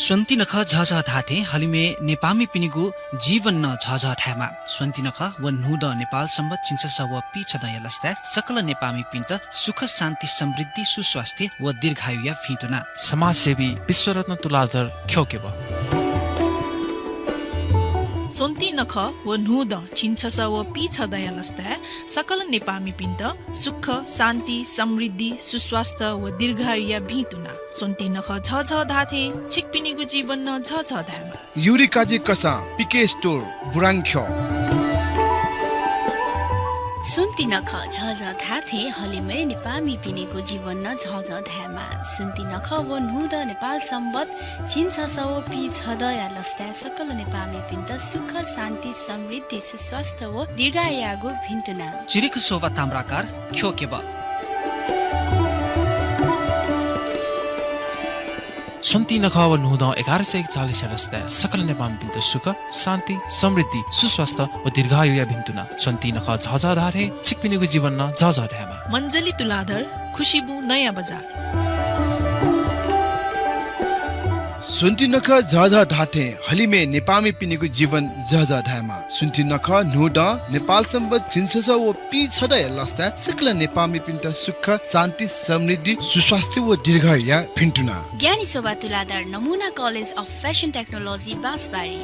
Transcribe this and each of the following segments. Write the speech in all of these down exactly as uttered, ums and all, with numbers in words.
स्वन्ति नखः झःझः धाःथें हलिमय् नेपाःमिपिनिगु जीवन नं झःझः धायेमा। स्वन्ति नखः व न्हूदँ नेपाल संवत् झिंछसः व पीछदँया लसताय् सकल नेपाःमिपिन्त सुख, शान्ति, समृद्धि, सुस्वास्थ्य व दीर्घायुया भिंतुना। समाजसेवी विश्वरत्न तुलाधर ख्यःकेब। स्वन्ति नखः व न्हूदँ झिंछसः व पीछदँया लसताय् सकल नेपाःमिपिन्त सुख, शान्ति, समृद्धि, सुस्वास्थ्य व दीर्घायुया भिंतुना। स्वन्ति नखः झःझः धाःथें छिकपिनिगु जीवन नं झःझः धायेमा। युरिकाजी कसां, पीके स्टोर, बुरांख्यः। स्वन्ति नखः झःझः धाःथें हलिमय् नेपाःमिपिनिगु जीवन नं झःझः धायेमा। स्वन्ति नखः व न्हूदँ नेपाल संवत् झिंछसः व पीछदँया लसताय् सकल नेपाःमिपिन्त सुख, शान्ति, समृद्धि, सुस्वास्थ्य व दीर्घायुयागु भिंतुना। चिरिक शोभा ताम्राकार ख्यःकेब। स्वन्ति नखः व न्हूदँ एघार सय एकचालिसया लसताय् सकल नेपाःमिपिन्त सुख, शान्ति, समृद्धि, सुस्वास्थ्य व दीर्घायुया भिंतुना। स्वन्ति नखः झःझः धाःथें छिकपिनिगु जीवन नं झःझः धायेमा। मञ्जली तुलाधर, खुसिबुँ, नयाँ बजार। स्वन्ति नखः झःझः धाःथें हलिमय् नेपाःमिपिनिगु जीवन झःझः धायेमा। स्वन्ति नखः न्हूदँ नेपाल संवत् झिंछसः व पीछदँया लसताय् सकल नेपाःमिपिन्त सुख, शान्ति, समृद्धि, सुस्वास्थ्य व दीर्घायुया भिंतुना। ज्ञानी शोभा तुलाधर, नमुना कलेज अफ फ्यासन टेक्नोलोजी, बाँसबारी।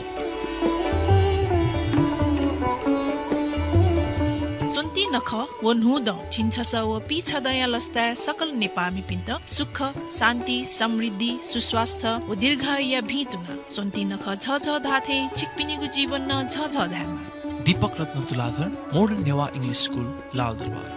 स्वन्ति नखः व न्हूदँ झिंछसः व पीछदँया लसताय् सकल नेपाःमिपिन्त सुख, शान्ति, समृद्धि, सुस्वास्थ्य व दीर्घायुया भिंतुना। स्वन्ति नखः झःझः धाःथें छिकपिनिगु जीवन नं झःझः धायेमा। दीपक रत्न तुलाधर, मोडर्न नेवाः इङ्ग्लिस स्कुल, लालदरबार।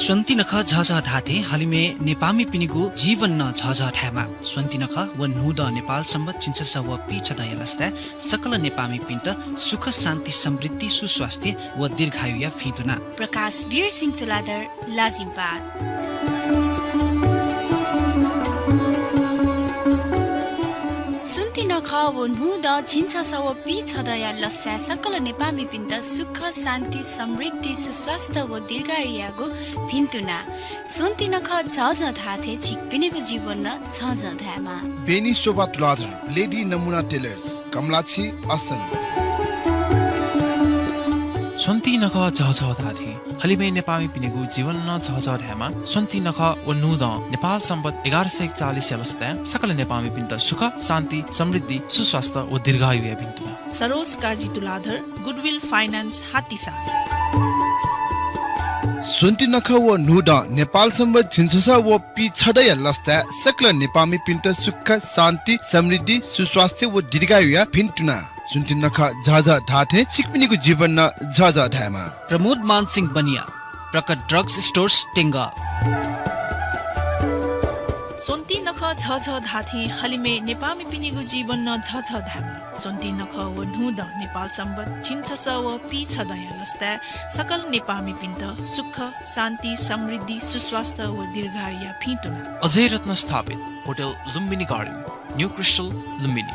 स्वन्ति नखः झःझः धाःथें हलिमय् नेपाःमिपिनिगु जीवन नं झःझः धायेमा। स्वन्ति नखः व न्हूदँ नेपाल संवत् झिंछसः व पीछदँया लसताय् सकल नेपाःमिपिन्त सुख, शान्ति, समृद्धि, सुस्वास्थ्य व दीर्घायुया भिंतुना। प्रकाश वीर सिंह तुलाधर, लाजिमपाद। स्वन्ति नखः व न्हूदँ झिंछसः व पीछदँया लसताय् सकल नेपाःमिपिन्त सुख, शान्ति, समृद्धि, सुस्वास्थ्य व दीर्घायुयागु भिंतुना। स्वन्ति नखः झःझः धाःथें छिकपिनिगु जीवन नं झःझः धायेमा। बेनी शोभा तुलाधर, लेडी नमुना टेलर्स, कमलाक्षी, असन। स्वन्ति नखः झःझः धाःथें हलिमय् नेपाःमिपिनिगु जीवन नं झःझः धायेमा। स्वन्ति नखः व न्हूदँ नेपाल संवत् एघार सय एकचालिसया लसताय् सकल नेपाःमिपिन्त सुख, शान्ति, समृद्धि, सुस्वास्थ्य व दीर्घायुया भिंतुना। सरोज काजी तुलाधर, गुडविल फाइनान्स, हात्तीसा। स्वन्ति नखः व न्हूदँ नेपाल संवत् झिंछसः व पीछदँया लसताय् सकल नेपाःमिपिन्त सुख, शान्ति, समृद्धि, सुस्वास्थ्य व दीर्घायुया भिंतुना। स्वन्ति नखः झःझः धाःथें छिकपिनिगु जीवन नं झःझः धायेमा। प्रमोद मानसिंह बनिया, प्रकट ड्रग्स स्टोर्स, तेंगः। स्वन्ति नखः झःझः धाःथें हलिमय् नेपाःमिपिनिगु जीवन नं झःझः धायेमा। स्वन्ति नखः व न्हूदँ नेपाल संवत् झिंछसः व पीछदँया लसताय् सकल नेपाःमिपिन्त सुख, शान्ति, समृद्धि, सुस्वास्थ्य व दीर्घायुया भिंतुना। Ajay Ratna Sthapit, hotel Lumbini garden, new crystal, Lumbini.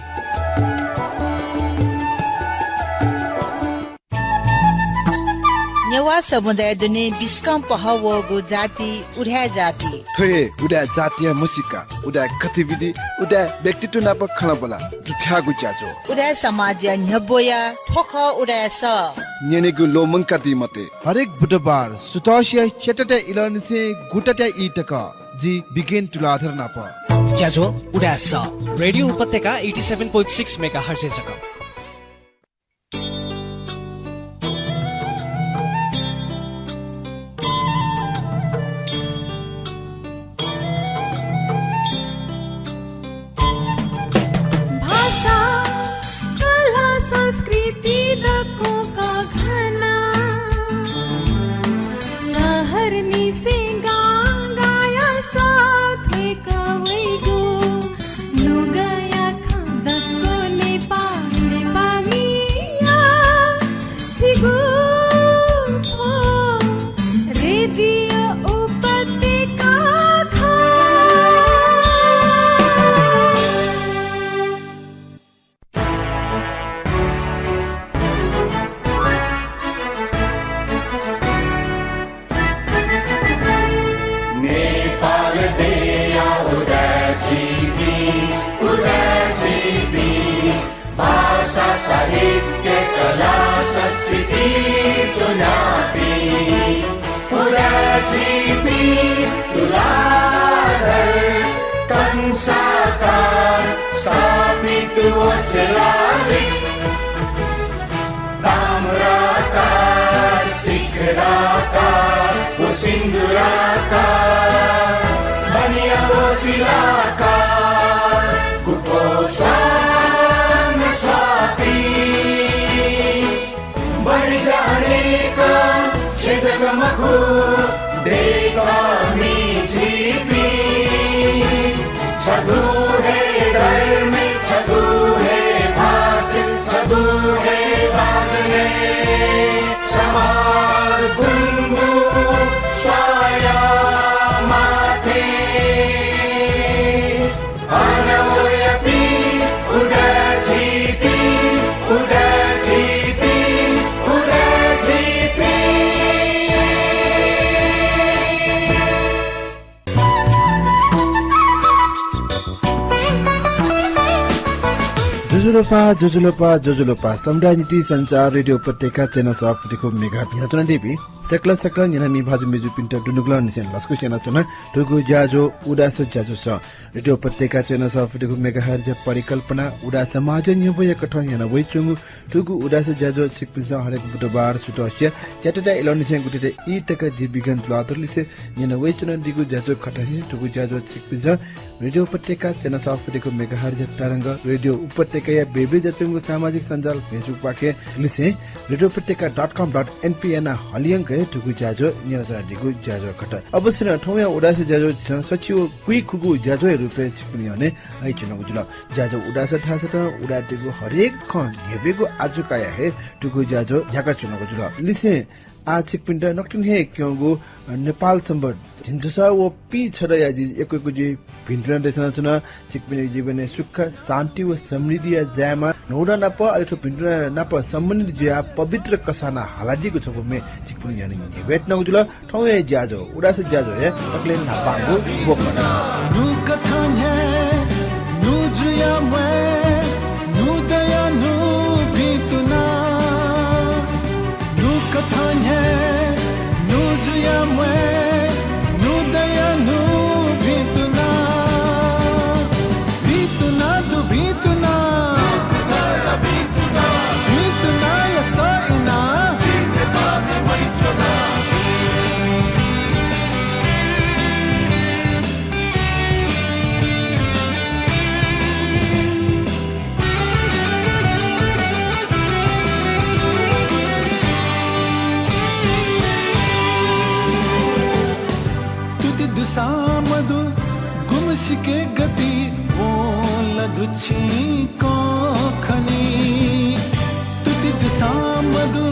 Newa समुदाय दुने बिस्कं पहः वःगु जाति उदाय् जाति। थ्व हे उदाय् जातिया म्हसीका, उदाय् गतिविधि, उदाय् व्यक्तित्व नाप खँल्हाबल्हा दुथ्याःगु ज्याझ्वः। उदाय् समाजया न्ह्यब्वया थ्व खः उदाय् सः। न्यनेगु ल्वःमंकादी मते। हरेक बुधबार सुथसिया च्यातात्या इलंनिसें गुतात्या ई तक जि बिगेन तुलाधर नाप। ज्याझ्वः उदाय् सः, रेडियो उपत्यका eighty seven point six megahertz-य् जक। भाषा, कला, संस्कृति दक्वं कःघाना। शहरनिसें गां गाया सः थ्वय्क वइगु। नुगःया खँ दक्व नेपाः शिलालेख, ताम्राकार, शिखराकार व सिन्दुराकार, बनिया व शिलाकार, गुफो स्वां स्वापी। बढी जानेका छेँ जक मखु, दय्कःमि झीपिं। छगू हे धर्मे, छगू हे भाषे, छगू हे बाजने। समाज गुंगू स्वाया माथे। अन वयापिं उदाय् झीपिं, उदाय् झीपिं, उदाय् झीपिं। ज्वजलपा, ज्वजलपा, ज्वजलपा। समुदाय निंतिं सञ्चार रेडियो उपत्यका चय्न्हय् सफू दय्कूगु मेगाहर्ज न्यनाच्वनादीपिं सकल सकल न्यनामि भाजु मय्जुपिन्त दुनुगलंनिसें लसकुस यानाच्वना। थुगु ज्याझ्वः उदाय् ज्याझ्वलय् रेडियो उपत्यका चय्न्हय् सफू दय्कूगु मेगाहर्जया परिकल्पना उदाय् समाजया न्ह्यब्वया कथं याना वयाच्वंगु। थुगु उदाय् ज्याझ्वः छिकपिन्सं हरेक बुधबार सुथसिया च्याताताय् इलंनिसें गुथिताय् ई तक जि बिगन तुलाधरलिसे न्यना वयाच्वनादीगु ज्याझ्वः खः। थथे हे थुगु ज्याझ्वः छिकपिन्सं रेडियो उपत्यका चय्न्हय् सफू दय्कूगु मेगाहर्जया तरंग, रेडियो उपत्यकाया बय्बय् जुयाच्वंगु सामाजिक सञ्जाल Facebook पाखें लिसें रेडियो उपत्यका dot com dot np यानाः हलिंक हे थुगु ज्याझ्वः न्यनाच्वनादीगु ज्याझ्वः खः। अवश्य नं थौंया उदाय् ज्याझ्वः झीसं सछि व कुइखुगू ज्याझ्वःया रूपय् छिकपिनि न्ह्यःने हयाच्वनागु जुल। ज्याझ्वः उदाय् धाःसा नं उदाय्‌तय्गु हरेक खँ न्ह्यब्वयेगु आजु कयाः हे थुगु ज्याझ्वः न्ह्याकाच्वनागु जुल। लिसें आः छिकपिन्त नकतिनि हे क्यंगु, अ, नेपाल संवत् झिंछसः व पीछदँया जि यक्व यक्व जि भिन्तुना देछानाच्वना। छिकपिनि जीवनय् सुख, शान्ति व समृद्धि या जायेमा। न्हूदँ नाप अले थ्व भिन्तुना नाप सम्बन्धित जुयाः पवित्र कसाः नं हालादीगु छपु म्ये छिकपिनि न्ह्यःने न्ह्यब्वयाच्वनागु जुल। थौंया ज्याझ्वः उदाय् ज्याझ्वःया दकलय् न्हापांगु ब्वकं। न्हूकथं न्ह्याये, न्हू जुया म्वाये, न्हूदँया न्हू भिंतुना। न्हूकथं न्ह्याये, न्हू जुया म्वाये, न्हूदँया न्हू भिंतुना। भिंतुना दु भिंतुना। भिंतुनाया सः इनाः। तुति दुसां मदु गुम्हसिके गति वं ला दु छिकं खनी। तुति दुसां मदु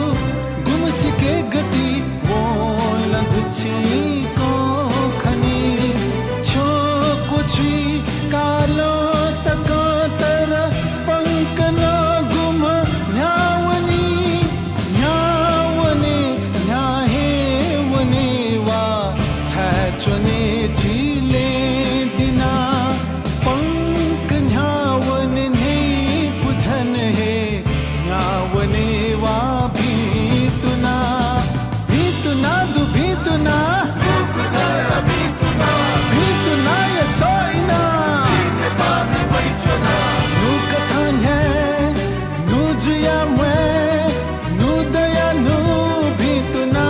गुम्हसिके गति वं ला दु छिकं खनी। छ्यं क्वछुइ कालं तकं तर पंक नं गुम्ह न्ह्यावनी। न्ह्यावने, न्ह्या हे वने वा, छाय् च्वने झी लँय् दिनाः। पंक न्ह्यावने न्ह्यइपुच्छें हे न्ह्यावने वा भिंतुना। भिंतुना दु भिंतुना। भिंतुनाया सः इनाः। न्हूकथं न्ह्याये, न्हू जुया म्वाये, न्हूदँया न्हू भिंतुना।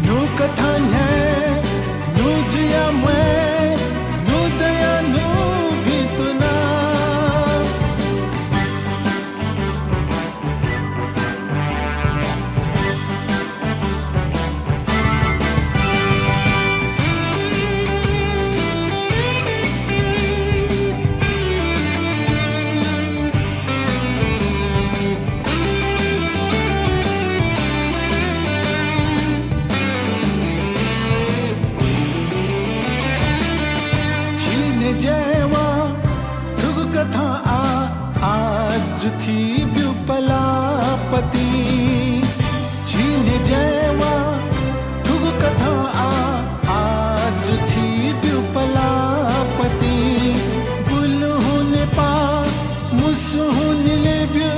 न्हूकथं न्ह्याये, न्हू जुया म्वाये, न्हूदँया न्हू भिंतुना। झी न्ह्यज्याय् वा थुगु कथं आः, आः जु थी ब्यु पलापति। झी न्ह्यज्याय् वा थुगु कथं आः, आः जु थी ब्यु पलापति। बुलुहुँ नेपाः, मुसुहुँ निले ब्यु,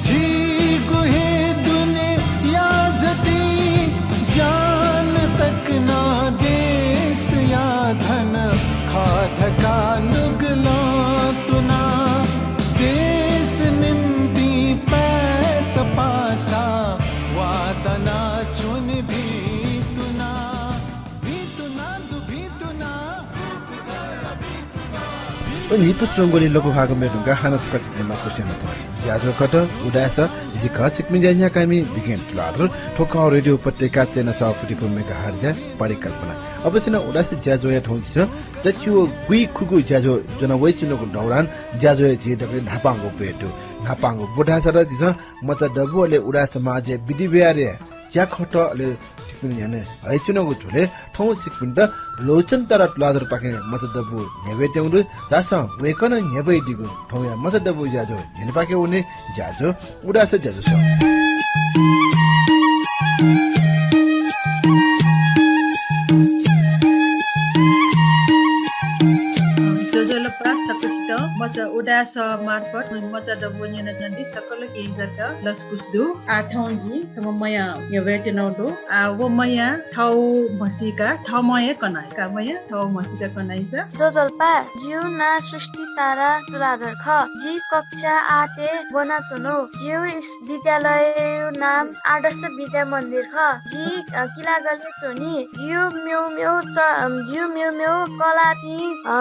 झीगु हे दुनेया जति। ज्यान तक नं देशया धन खः धकाः नुगलं तुना। व न्हिपु च्वंगुलिं लघु भाग मेधुंकाः हानं छकः छिकपिनि लसकुस यानाच्वना। ज्याझ्वः कथं उदाय् सः, जि खः छिकपिनि ज्या यानाकामि विज्ञान तुलाधर। थ्व खः रेडियो उपत्यका चय्न्हय् सौ फुति एफ एम मेगाहर्जया परिकल्पना। अवश्य नं उदाय् सः ज्याझ्वःया थौं झीसं दच्छि व गुइखुगू ज्याझ्वः ज्वना वइच्वनागु दौरान ज्याझ्वःया झी दकलय् न्हापांगु ब्व दु। न्हापांगु ब्व धाःसा ला झीसं मचा दबू अले उदाय् समाजया विधि व्यवहारया ज्याखँत अले छिकपिनि न्ह्यःने हयाच्वनागु झ्वलय् थौं छिकपिन्त लोचन तारा तुलाधरपाखें मचा दबू न्ह्यब्वयेत्यंगु दु। झासँ वय्कलं न्ह्यब्वयादीगु थौंया मचा दबू ज्याझ्वः न्ह्यःने पाखे वने। ज्याझ्वः उदाय् सः ज्याझ्वलय्। ज्वजलपा सकसितं मचा उदाय् सः मार्फत मचा दबू न्यनाच्वनादी सकल केहेँचात लसकुस दु। आः थौं जिं छम्ह मया न्ह्यब्वयेत्यनागु दु। आः व मया थःगु म्हसीका थःम्हं हे कना। का मया थःगु म्हसीका कना। ज्वजलपा, जिगु नां सृष्टि तारा तुलाधर खः। जि कक्षा आठय् ब्वनाच्वना। जिगु इस-, विद्यालयया नां आदर्श विद्या मन्दिर खः। जि, अ, किलागलय् च्वनी। जिगु मेगु मेगु च-, अ, जिगु मेगु मेगु कलाःपिं, अ,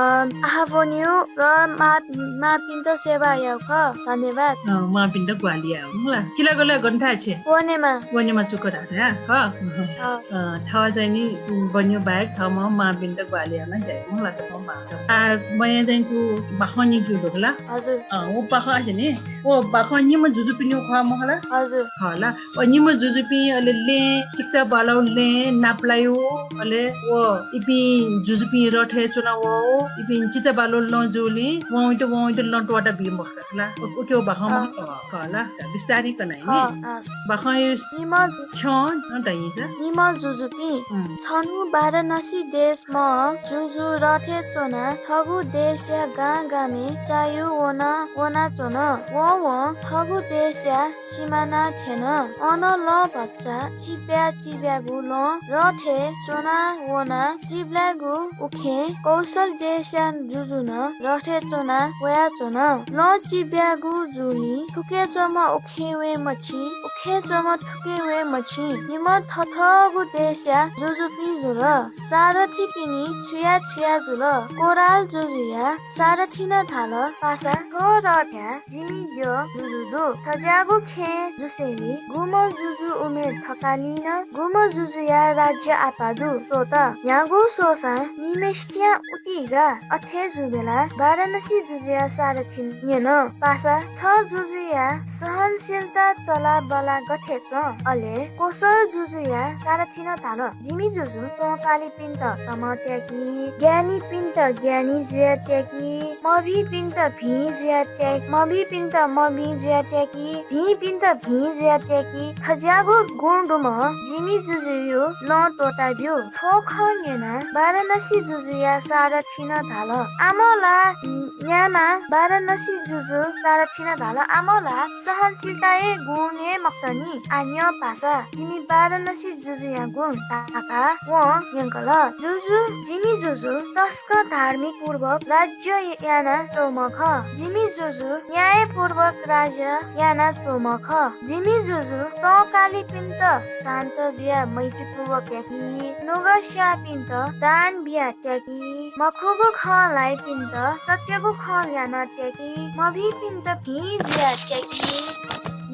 आः ब्वनीगु र मां, मांपिन्त सेवा यायेगु खः। धन्यवाद। अँ, मांपिन्त ग्वाहालि यायेगु खः ला। किलागलय् गन थाय् छेँ? वनेमा। वनेमा चुक धाःथाय् खः। अँ। अँ, थः चाहिँ नि ब्वनीगु बाहेक थःम्हं मांपिन्त ग्वाहालि यानाः ज्या यायेगु खः ला, तसकं मां। आः, मया चाहिँ छु बाखं न्यंकेगु दु खला? हजुर। अँ, व बाखं आसे नि, व बाखं निम्ह जुजुपिनिगु खः मखु ला? हजुर। खः ला? व निम्ह जुजुपिं अले लँय्, चिकिचा बालौ लँय् नापलायु, अले व इपिं जुजुपिं रथय् च्वना वः, इपिं चिकिचा बालौ लँ जूलिं वंइत वंइत लँ त्वःता बी मखु ला? उ-, उके व बाखं अँ। मखु ला? बिस्तारं कना नि। अँ, अँ। बाखं यु निम्ह छ्यं नं दइसा। निम्ह जुजुपिं। उम्। छन्हु वाराणसी देशम्ह जुजु रथय् च्वनाः थःगु देशया गां गामय् चाय् वना, वनाच्वन। वं वं थःगु देशया सिमाना थ्यन। अन लँ भचा चिब्या चिब्यागु लँ रथय् च्वना वनाः चिब्यागु उखें कौशल देशया जुजुं नं रथय् च्वना वयाच्वन। लँ चिब्यागु जूलिं थुखे च्वंम्ह उखें वये मछिं, उखें च्वंम्ह थुखे वये मछिं। निम्ह थथःगु देशया जुजुपिं जुल। सारथिपिनि छु याये छु याये जुल। कोराल जुजुया सारथिं नं धाल, पासा, थ्व रथया जिमि द्यः जुजु दु। थज्याःगु खँय् जुसेंलि गुम्ह जुजु उमेर थकालिन, गुम्ह जुजुया राज्य आपाः दु। त्वःत। न्ह्यागु स्वःसां निम्हसिया उतिइ गाः। अथे जूबेला वाराणसी जुजुया सारथिं न्यन, पासा, छ जुजुया सहनशीलता चलाबला गथे च्वं? अले कौशल जुजुया सारथिं नं धाल, जिमि जुजु, त्वंकालिपिन्त तमं त्याकि, ज्ञानीपिन्त ज्ञानी जुयाः त्याकि, मभिंपिन्त भिं जुयाः त्याकि, मभिंपिन्त मभिं जुयाः त्याकि, भिंपिन्त भिं जुयाः त्याकि। थज्याःगु गुण दुम्ह जिमि जुजुया लँ त्वःता ब्यु। थ्व खँ न्यनाः वाराणसी जुजुया सारथिं नं धाल, आमला न्याम्ह वाराणसी जुजु सारथिं नं धाल, आमला सहनशीलताया गुण हे मखुत नि। आः न्यँ पासा, जिमि वाराणसी जुजुया गुण धकाः वं न्यंकल। जुजु, जिमि जुजु तसकं धार्मिकपूर्वक राज्य यानाच्वंम्ह खः। जिमि जुजु न्यायपूर्वक राज्य यानाच्वंम्ह खः। जिमि जुजु त्वंकालिपिन्त शान्त जुयाः मैत्रीपूर्वक त्याकि, नुगः स्याःपिन्त दान बियाः त्याकि, मखुगु खँ ल्हाइपिन्त सत्यगु खँ ल्हानाः त्याकि, मभिंपिन्त भिं जुयाः त्याकि।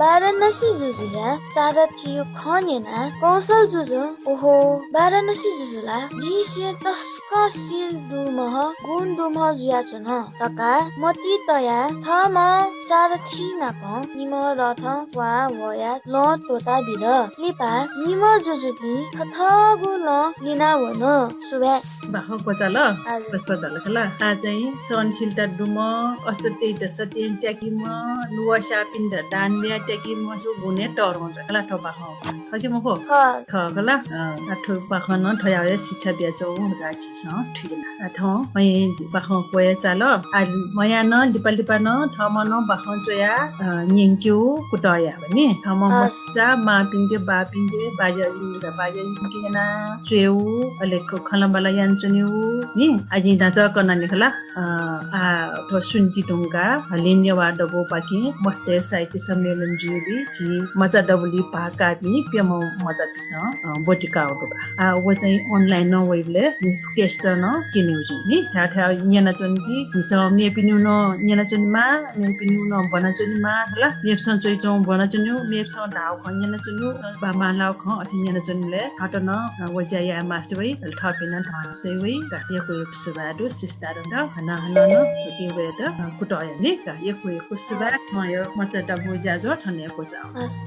वाराणसी जुजुया सारथिया खँ न्यनाः कौशल जुजुं, ओहो, वाराणसी जुजु ला जिंसिया तसकं शील दुम्ह, गुण दुम्ह जुयाच्वन धकाः मतिइ तयाः थःम्हं सारथि नाप निम्ह रथं क्वहां वयाः लँ त्वःता बिल। लिपा निम्ह जुजुपिं थथःगु लँ लिना वन। सुभाय्। बाखं क्वचाल। हजुर। क्वचाल खला। आः चाहिँ सहनशीलता दुम्ह, असत्ययात सत्यं त्याकीम्ह, नुगः स्याःपिन्त दान बियाः त्याकीम्ह, सु गुणय् तःधं खला थ्व बाखं। खः कि मखु? खः। खः खला। अ, आः थ्व बाखं नं थज्याःगु शिक्षा बियाच्वंगु धकाः झीसं थुइकना। आः थौं बाखं क्वचाल। आः मयां नं लिपा लिपा नं थःम्हं नं बाखं च्वयाः, अ, न्यंकेगु कुतः याये नि। थःम्हं हस्। मखुसा मांपिन्के, बाःपिन्के, बाज्या, बाज्या, बाज्यापिन्के यानाः च्वयेगु, अले ख-, खँल्हाबल्हा यानाच्वनेगु नि। आः जिं न्हाचः कना नि खला। अ, आः थ्व स्वन्ति धुंकाः हलिं नेवाः दबूपाखें मस्तय् साहित्य सम्मेलन जुइबलय् झी मचा दबुलिइ भाग काःपिं प्यम्ह मचापिसं, अ, ब्वति काःगु दु का। आ, व चाहिँ online नं वइबलय् फुक्कसित नं क्यनेगु जुइ नि। थ्याः थ्याः न्यनाच्वनीपिं झीसं मेपिनिगु नं न्यनाच्वनेमाः, मेपिनिगु नं ब्वनाच्वनेमाः हला। मेपिसं च्वइच्वंगु ब्वनाच्वनेगु, मेपिसं धाःगु खँ न्यनाच्वनेगु, बांबांलाःगु खँ अथे न्यनाच्वनेबलय् थःत नं, अ, व ज्या याये मास्ति वइ, अले थःपिं नं धंसा वइ। का, यक्व यक्व सुभाय् दु, सिस्तारं द, हानं हानं नं थुकियात, अ, कुतः यानाः का, यक्व यक्व सुभाय्। मचा दबू ज्याझ्वः थन हे क्वचाः। हस्।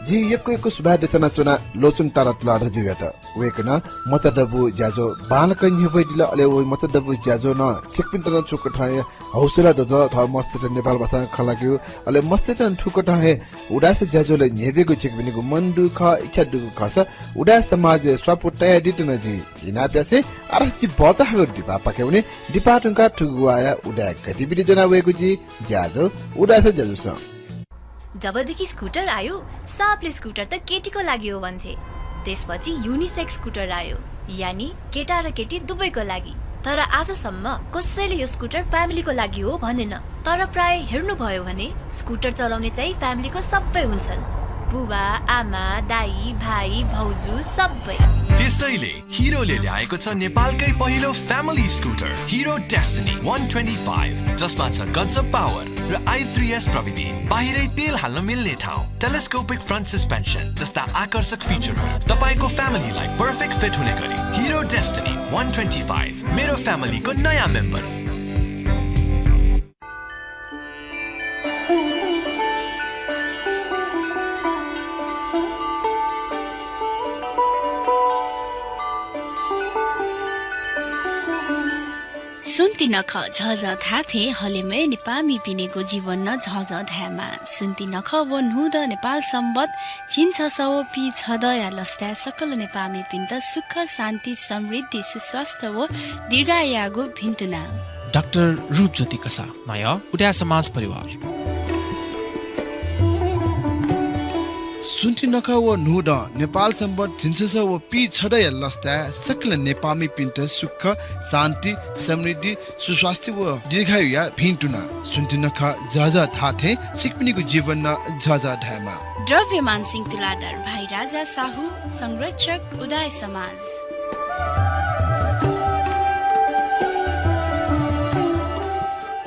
जिं यक्व यक्व सुभाय् देछानाच्वना लोचन तारा तुलाधरजुयात। वय्कलं मचा दबू ज्याझ्वः बांलाक न्ह्यब्वयादिल, अले व मचा दबू ज्याझ्वलं छिकपिन्त नं थुकथं हे हौसला दत, थः मस्तय्त नेपाल भाषां खँ ल्हाकेगु, अले मस्तय्त नं थुकथं हे उदाय् ज्याझ्वलय् न्ह्यब्वयेगु छिकपिनिगु मन दुगु खः, इच्छा दुगु खःसा उदाय् समाजय् स्वापू तयादीत नं जिं इनाप यासें आः झी भचा हाकःगु दिपाः पाखे वने। दिपाः धुंकाः थुगु वाःया उदाय् गतिविधि ज्वना वयेगु जिं ज्याझ्वः उदाय् ज्याझ्वलय्। जबदेखि स्कुटर आयो, सबले स्कुटर त केटीको लागि हो भन्थे। त्यसपछि युनिसेक्स स्कुटर आयो, यानि केटा र केटी दुवैको लागि। तर आजसम्म कसैले यो स्कुटर फ्यामिलीको लागि हो भनेन। तर प्राय हेर्नुभयो भने स्कुटर चलाउने चाहिँ फ्यामिलीको सबै हुन्छन्। बुबा, आमा, दाइ, भाइ, भाउजू सबै। त्यसैले हिरोले ल्याएको छ नेपालकै पहिलो फ्यामिली स्कुटर हिरो डेस्टिनी वान ट्वेन्टी फाइभ, जसमा छ गजब पावर र आई थ्री एस प्रविधि। बाहिरै तेल हाल्न मिल्ने ठाउँ, टेलिस्कोपिक फ्रन्ट सस्पेन्सन जस्ता आकर्षक फिचरहरू, तपाईंको फ्यामिलीलाई पर्फेक्ट फिट हुने गरी हिरो डेस्टिनी वान ट्वेन्टी फाइभ, मेरो फ्यामिलीको नयाँ मेम्बर। स्वन्ति नखः झःझः धाःथें हलिमय् नेपाःमिपिनिगु जीवन नं झःझः धायेमा। स्वन्ति नखः व न्हूदँ नेपाल संवत् झिंछसः व पीछदँया लसताय् सकल नेपाःमिपिन्त सुख, शान्ति, समृद्धि, सुस्वास्थ्य व दीर्घायुयागु भिन्तुना। डाक्टर रूपज्योति कसाः, नायः उदाय् समाज परिवार। स्वन्ति नखः व न्हूदँ नेपाल संवत् झिंछसः व पीछदँया लसताय् सकल नेपाःमिपिन्त सुख, शान्ति, समृद्धि, सुस्वास्थ्य व दीर्घायुया भिन्तुना। स्वन्ति नखः झःझः धाःथें छिकपिनिगु जीवन नं झःझः धायेमा। द्रव्यमान सिंह तुलाधर, भाइ राजा साहु, संरक्षक उदाय् समाज।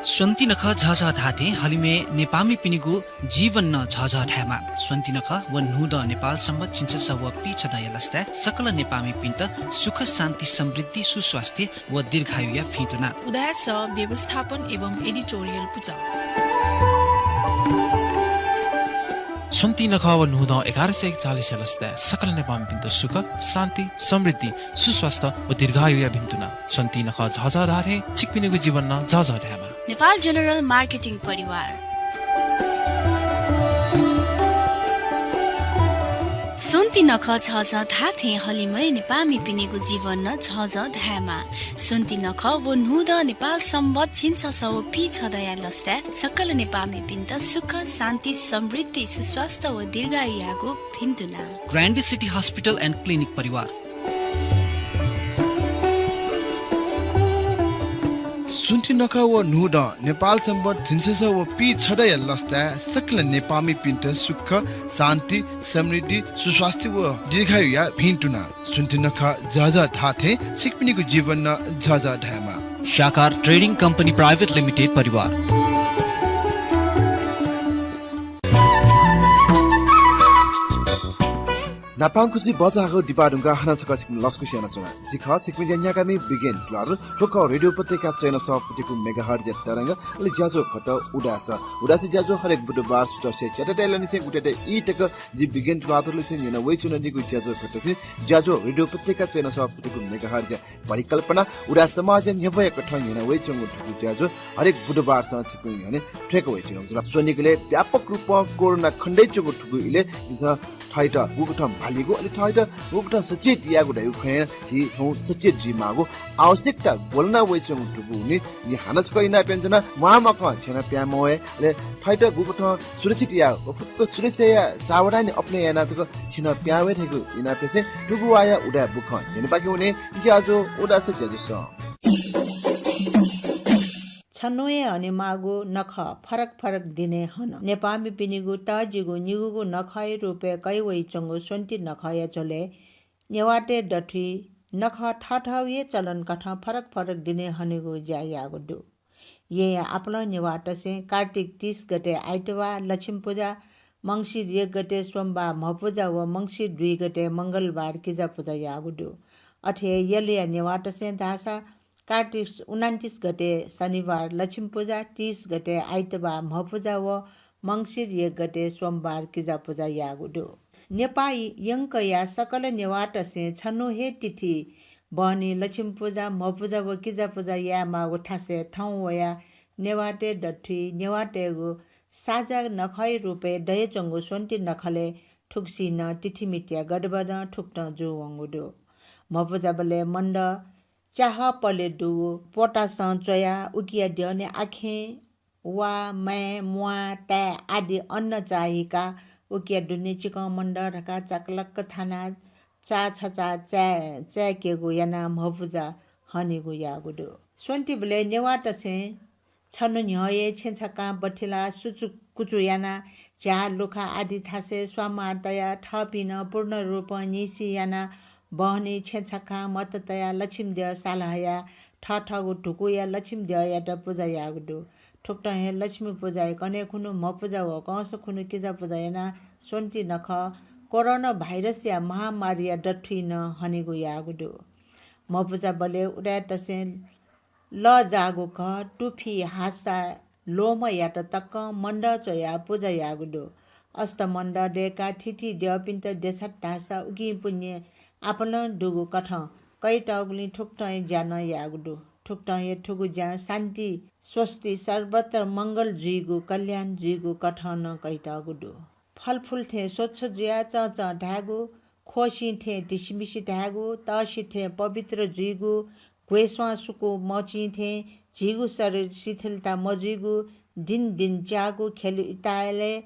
स्वन्ति नखः झःझः धाःथें हलिमय् नेपाःमिपिनिगु जीवन नं झःझः धायेमा। स्वन्ति नखः व न्हूदँ नेपाल संवत् झिंछसः व पीछदँया लसताय् सकल नेपाःमिपिन्त सुख, शान्ति, समृद्धि, सुस्वास्थ्य व दीर्घायुया भिन्तुना। उदाय् सः व्यवस्थापन एवं एडिटोरियल पुचः। स्वन्ति नखः व न्हूदँ एघार सय एकचालिसया लसताय् सकल नेपाःमिपिन्त सुख, शान्ति, समृद्धि, सुस्वास्थ्य व दीर्घायुया भिन्तुना। स्वन्ति नखः झःझः धाःथें छिकपिनिगु जीवन नं झःझः धायेमा। नेपाल जनरल मार्केटिङ परिवार। स्वन्ति नखः झःझः धाःथें हलिमय् नेपाःमिपिनिगु जीवन नं झःझः धायेमा। स्वन्ति नखः व न्हूदँ नेपाल संवत् झिंछसः व पीछदँया लसताय् सकल नेपाःमिपिन्त सुख, शान्ति, समृद्धि, सुस्वास्थ्य व दीर्घायुयागु भिन्तुना। ग्रान्डी सिटी हस्पिटल एन्ड क्लिनिक परिवार। स्वन्ति नखः व न्हूदँ नेपाल संवत् झिंछसः व पीछदँया लसताय् सकल नेपाःमिपिन्त सुख, शान्ति, समृद्धि, सुस्वास्थ्य व दीर्घायुया भिन्तुना। स्वन्ति नखः झःझः धाःथें छिकपिनिगु जीवन नं झःझः धायेमा। शाकार ट्रेडिङ कम्पनी प्राइभेट लिमिटेड परिवार। न्हापांखुसी भचा हाकःगु दिपाः धुंकाः हानं छकः छिकपिनि लसकुस यानाच्वना। जि खः छिकपिनि ज्या न्ह्याकामि बिगेन तुलाधर। थ्व खः रेडियो उपत्यका चय्न्हय् सः फुति कु मेगाहर्जया तरंग, अले ज्याझ्वः खः उदाय् सः। उदाय् सः ज्याझ्वः हरेक बुधबार सुथसिया च्याताःया लनिसें गुताःया ई तक जि बिगेन तुलाधरलिसें न्यना वइच्वनादीगु ज्याझ्वः खः। थुकिं ज्याझ्वः रेडियो उपत्यका चय्न्हय् सः फुति कु मेगाहर्जया परिकल्पना उदाय् समाजया न्ह्यब्वया कथं न्यना वइच्वंगु थुगु ज्याझ्वः हरेक बुधबारसं छिकपिनि न्ह्यःने थ्यंक वइच्वनागु जुल। स्वनिगलय् व्यापक रूपं कोरोना खनेदयाच्वंगु थुगु इलय् जिमिसं थःत गुकथं म्हालेगु, अले थःत गुकथं सचेत यायेगु धयागु खँय् झी थौं सचेत जुइमाःगु आवश्यकता ग्वलना वइच्वंगु थुगु हुनिं जिं हानं छकः इनाप यानाच्वना। म्वाःम्वाकं छ्यना पिहां मवये, अले थःत गुकथं सुरक्षित याये, व फुक्क सुरक्षाया सावधानी अपनय् यानाः छकः छ्यना पिहां वये धइगु इनाप यासें थुगु वाःया उदाय् बुखँ न्यनेपाखे वने। ज्याझ्वः उदाय् सः ज्याझ्वलय्। छन्हुं हे हनेमाःगु नखः फरक फरक दिनय् हन। नेपाःमिपिनिगु तःजिगु निगूगु नखःया रूपय् कयावइच्वंगु स्वन्ति नखःया झ्वलय् नेवाःतय् दथुइ नखः थःथःगु हे चलन कथं फरक फरक दिनय् हनेगु ज्या याःगु दु। येँया आपालं नेवाःतय्सं कार्तिक तीस गते आइतबाः लक्ष्मी पुजा, मंसिर एक गते सोमबार म्हपुजा व मंसिर दुई गते मंगलबार किजा पुजा याःगु दु। अथे हे यलया नेवाःतय्सं धाःसा कार्तिक उनन्तिस गते शनिबार लक्ष्मी पुजा, तीस गते आइतबाः म्हपुजा व मंसिर एक गते सोमबार किजा पुजा याःगु दु। नेपाः यंकया सकल नेवाःतय्सं छन्हु हे तिथि बहनी लक्ष्मी पुजा, म्हपुजा व किजा पुजा यायेमाःगु थासय् थौं वयाः नेवाःतय् दथुइ नेवाःतय्गु साझा नखःया रूपय् दयाच्वंगु स्वन्ति नखलय् थुगुसी नं तिथिमितिया गडबडं थुकथं जूवंगु दु। म्हपुजाबलय् मन्दः च्याहः पले दुगु पोतासं च्वयाः उकिया द्यःने आखें, वा, माय्, म्वाः, ताय् आदि अन्न चाःहिकाः उकिया दुने चिकं मन्दः धकाः चाकलक्क थानाः चाःछचाः चाय्, चाय्केगु यानाः म्हपुजा हनेगु याःगु दु। स्वन्तिबलय् नेवाःतय्सं छन्हु न्ह्यः हे छेँ छखां बथिलाः सुचुकुचु यानाः झ्याः लुखा आदि थासय् स्वांमाः तयाः थःपिं नं पूर्ण रूपं न्हिसि यानाः बहनी छेँ छखां मत तयाः लक्ष्मी द्यः साल हयाः थःथःगु धुकुया लक्ष्मी द्यःयात पुजा याःगु दु। थुकथं हे लक्ष्मी पुजाया कन्हय् खुन्हु म्हपुजा व कंस खुन्हु किजा पुजा यानाः स्वन्ति नखः कोरोना भाइरसया महामारीया दथुइ नं हनेगु याःगु दु। म्हपुजाबलय् उदाय्‌तय्सं लःजाःगु घः, तुफि, हासा, लोमयात तकं मन्दः च्वयाः पुजा याःगु दु। अष्टमन्दः दय्‌काः थीथी द्यःपिन्त देछात धाःसा उकिं पुण्य आपालं दुगु कथं कयातःगुलिं थुकथं हे ज्या नं याःगु दु। थुकथं हे थुगु ज्यां शान्ति, स्वस्ति, सर्वत्र मंगल जुइगु, कल्याण जुइगु कथं नं कयातःगु दु। फलफुल थें स्वच्छ जुयाः चंचं धायेगु, ख्वःसिं थें धिसिमिसि धायेगु, तःसि थें पवित्र जुइगु, घ्वय् स्वां सुकू मचिं थें झीगु शरीर शिथिलता मजुइगु, दिं दिं च्याःगु, ख्यलु इतायलय्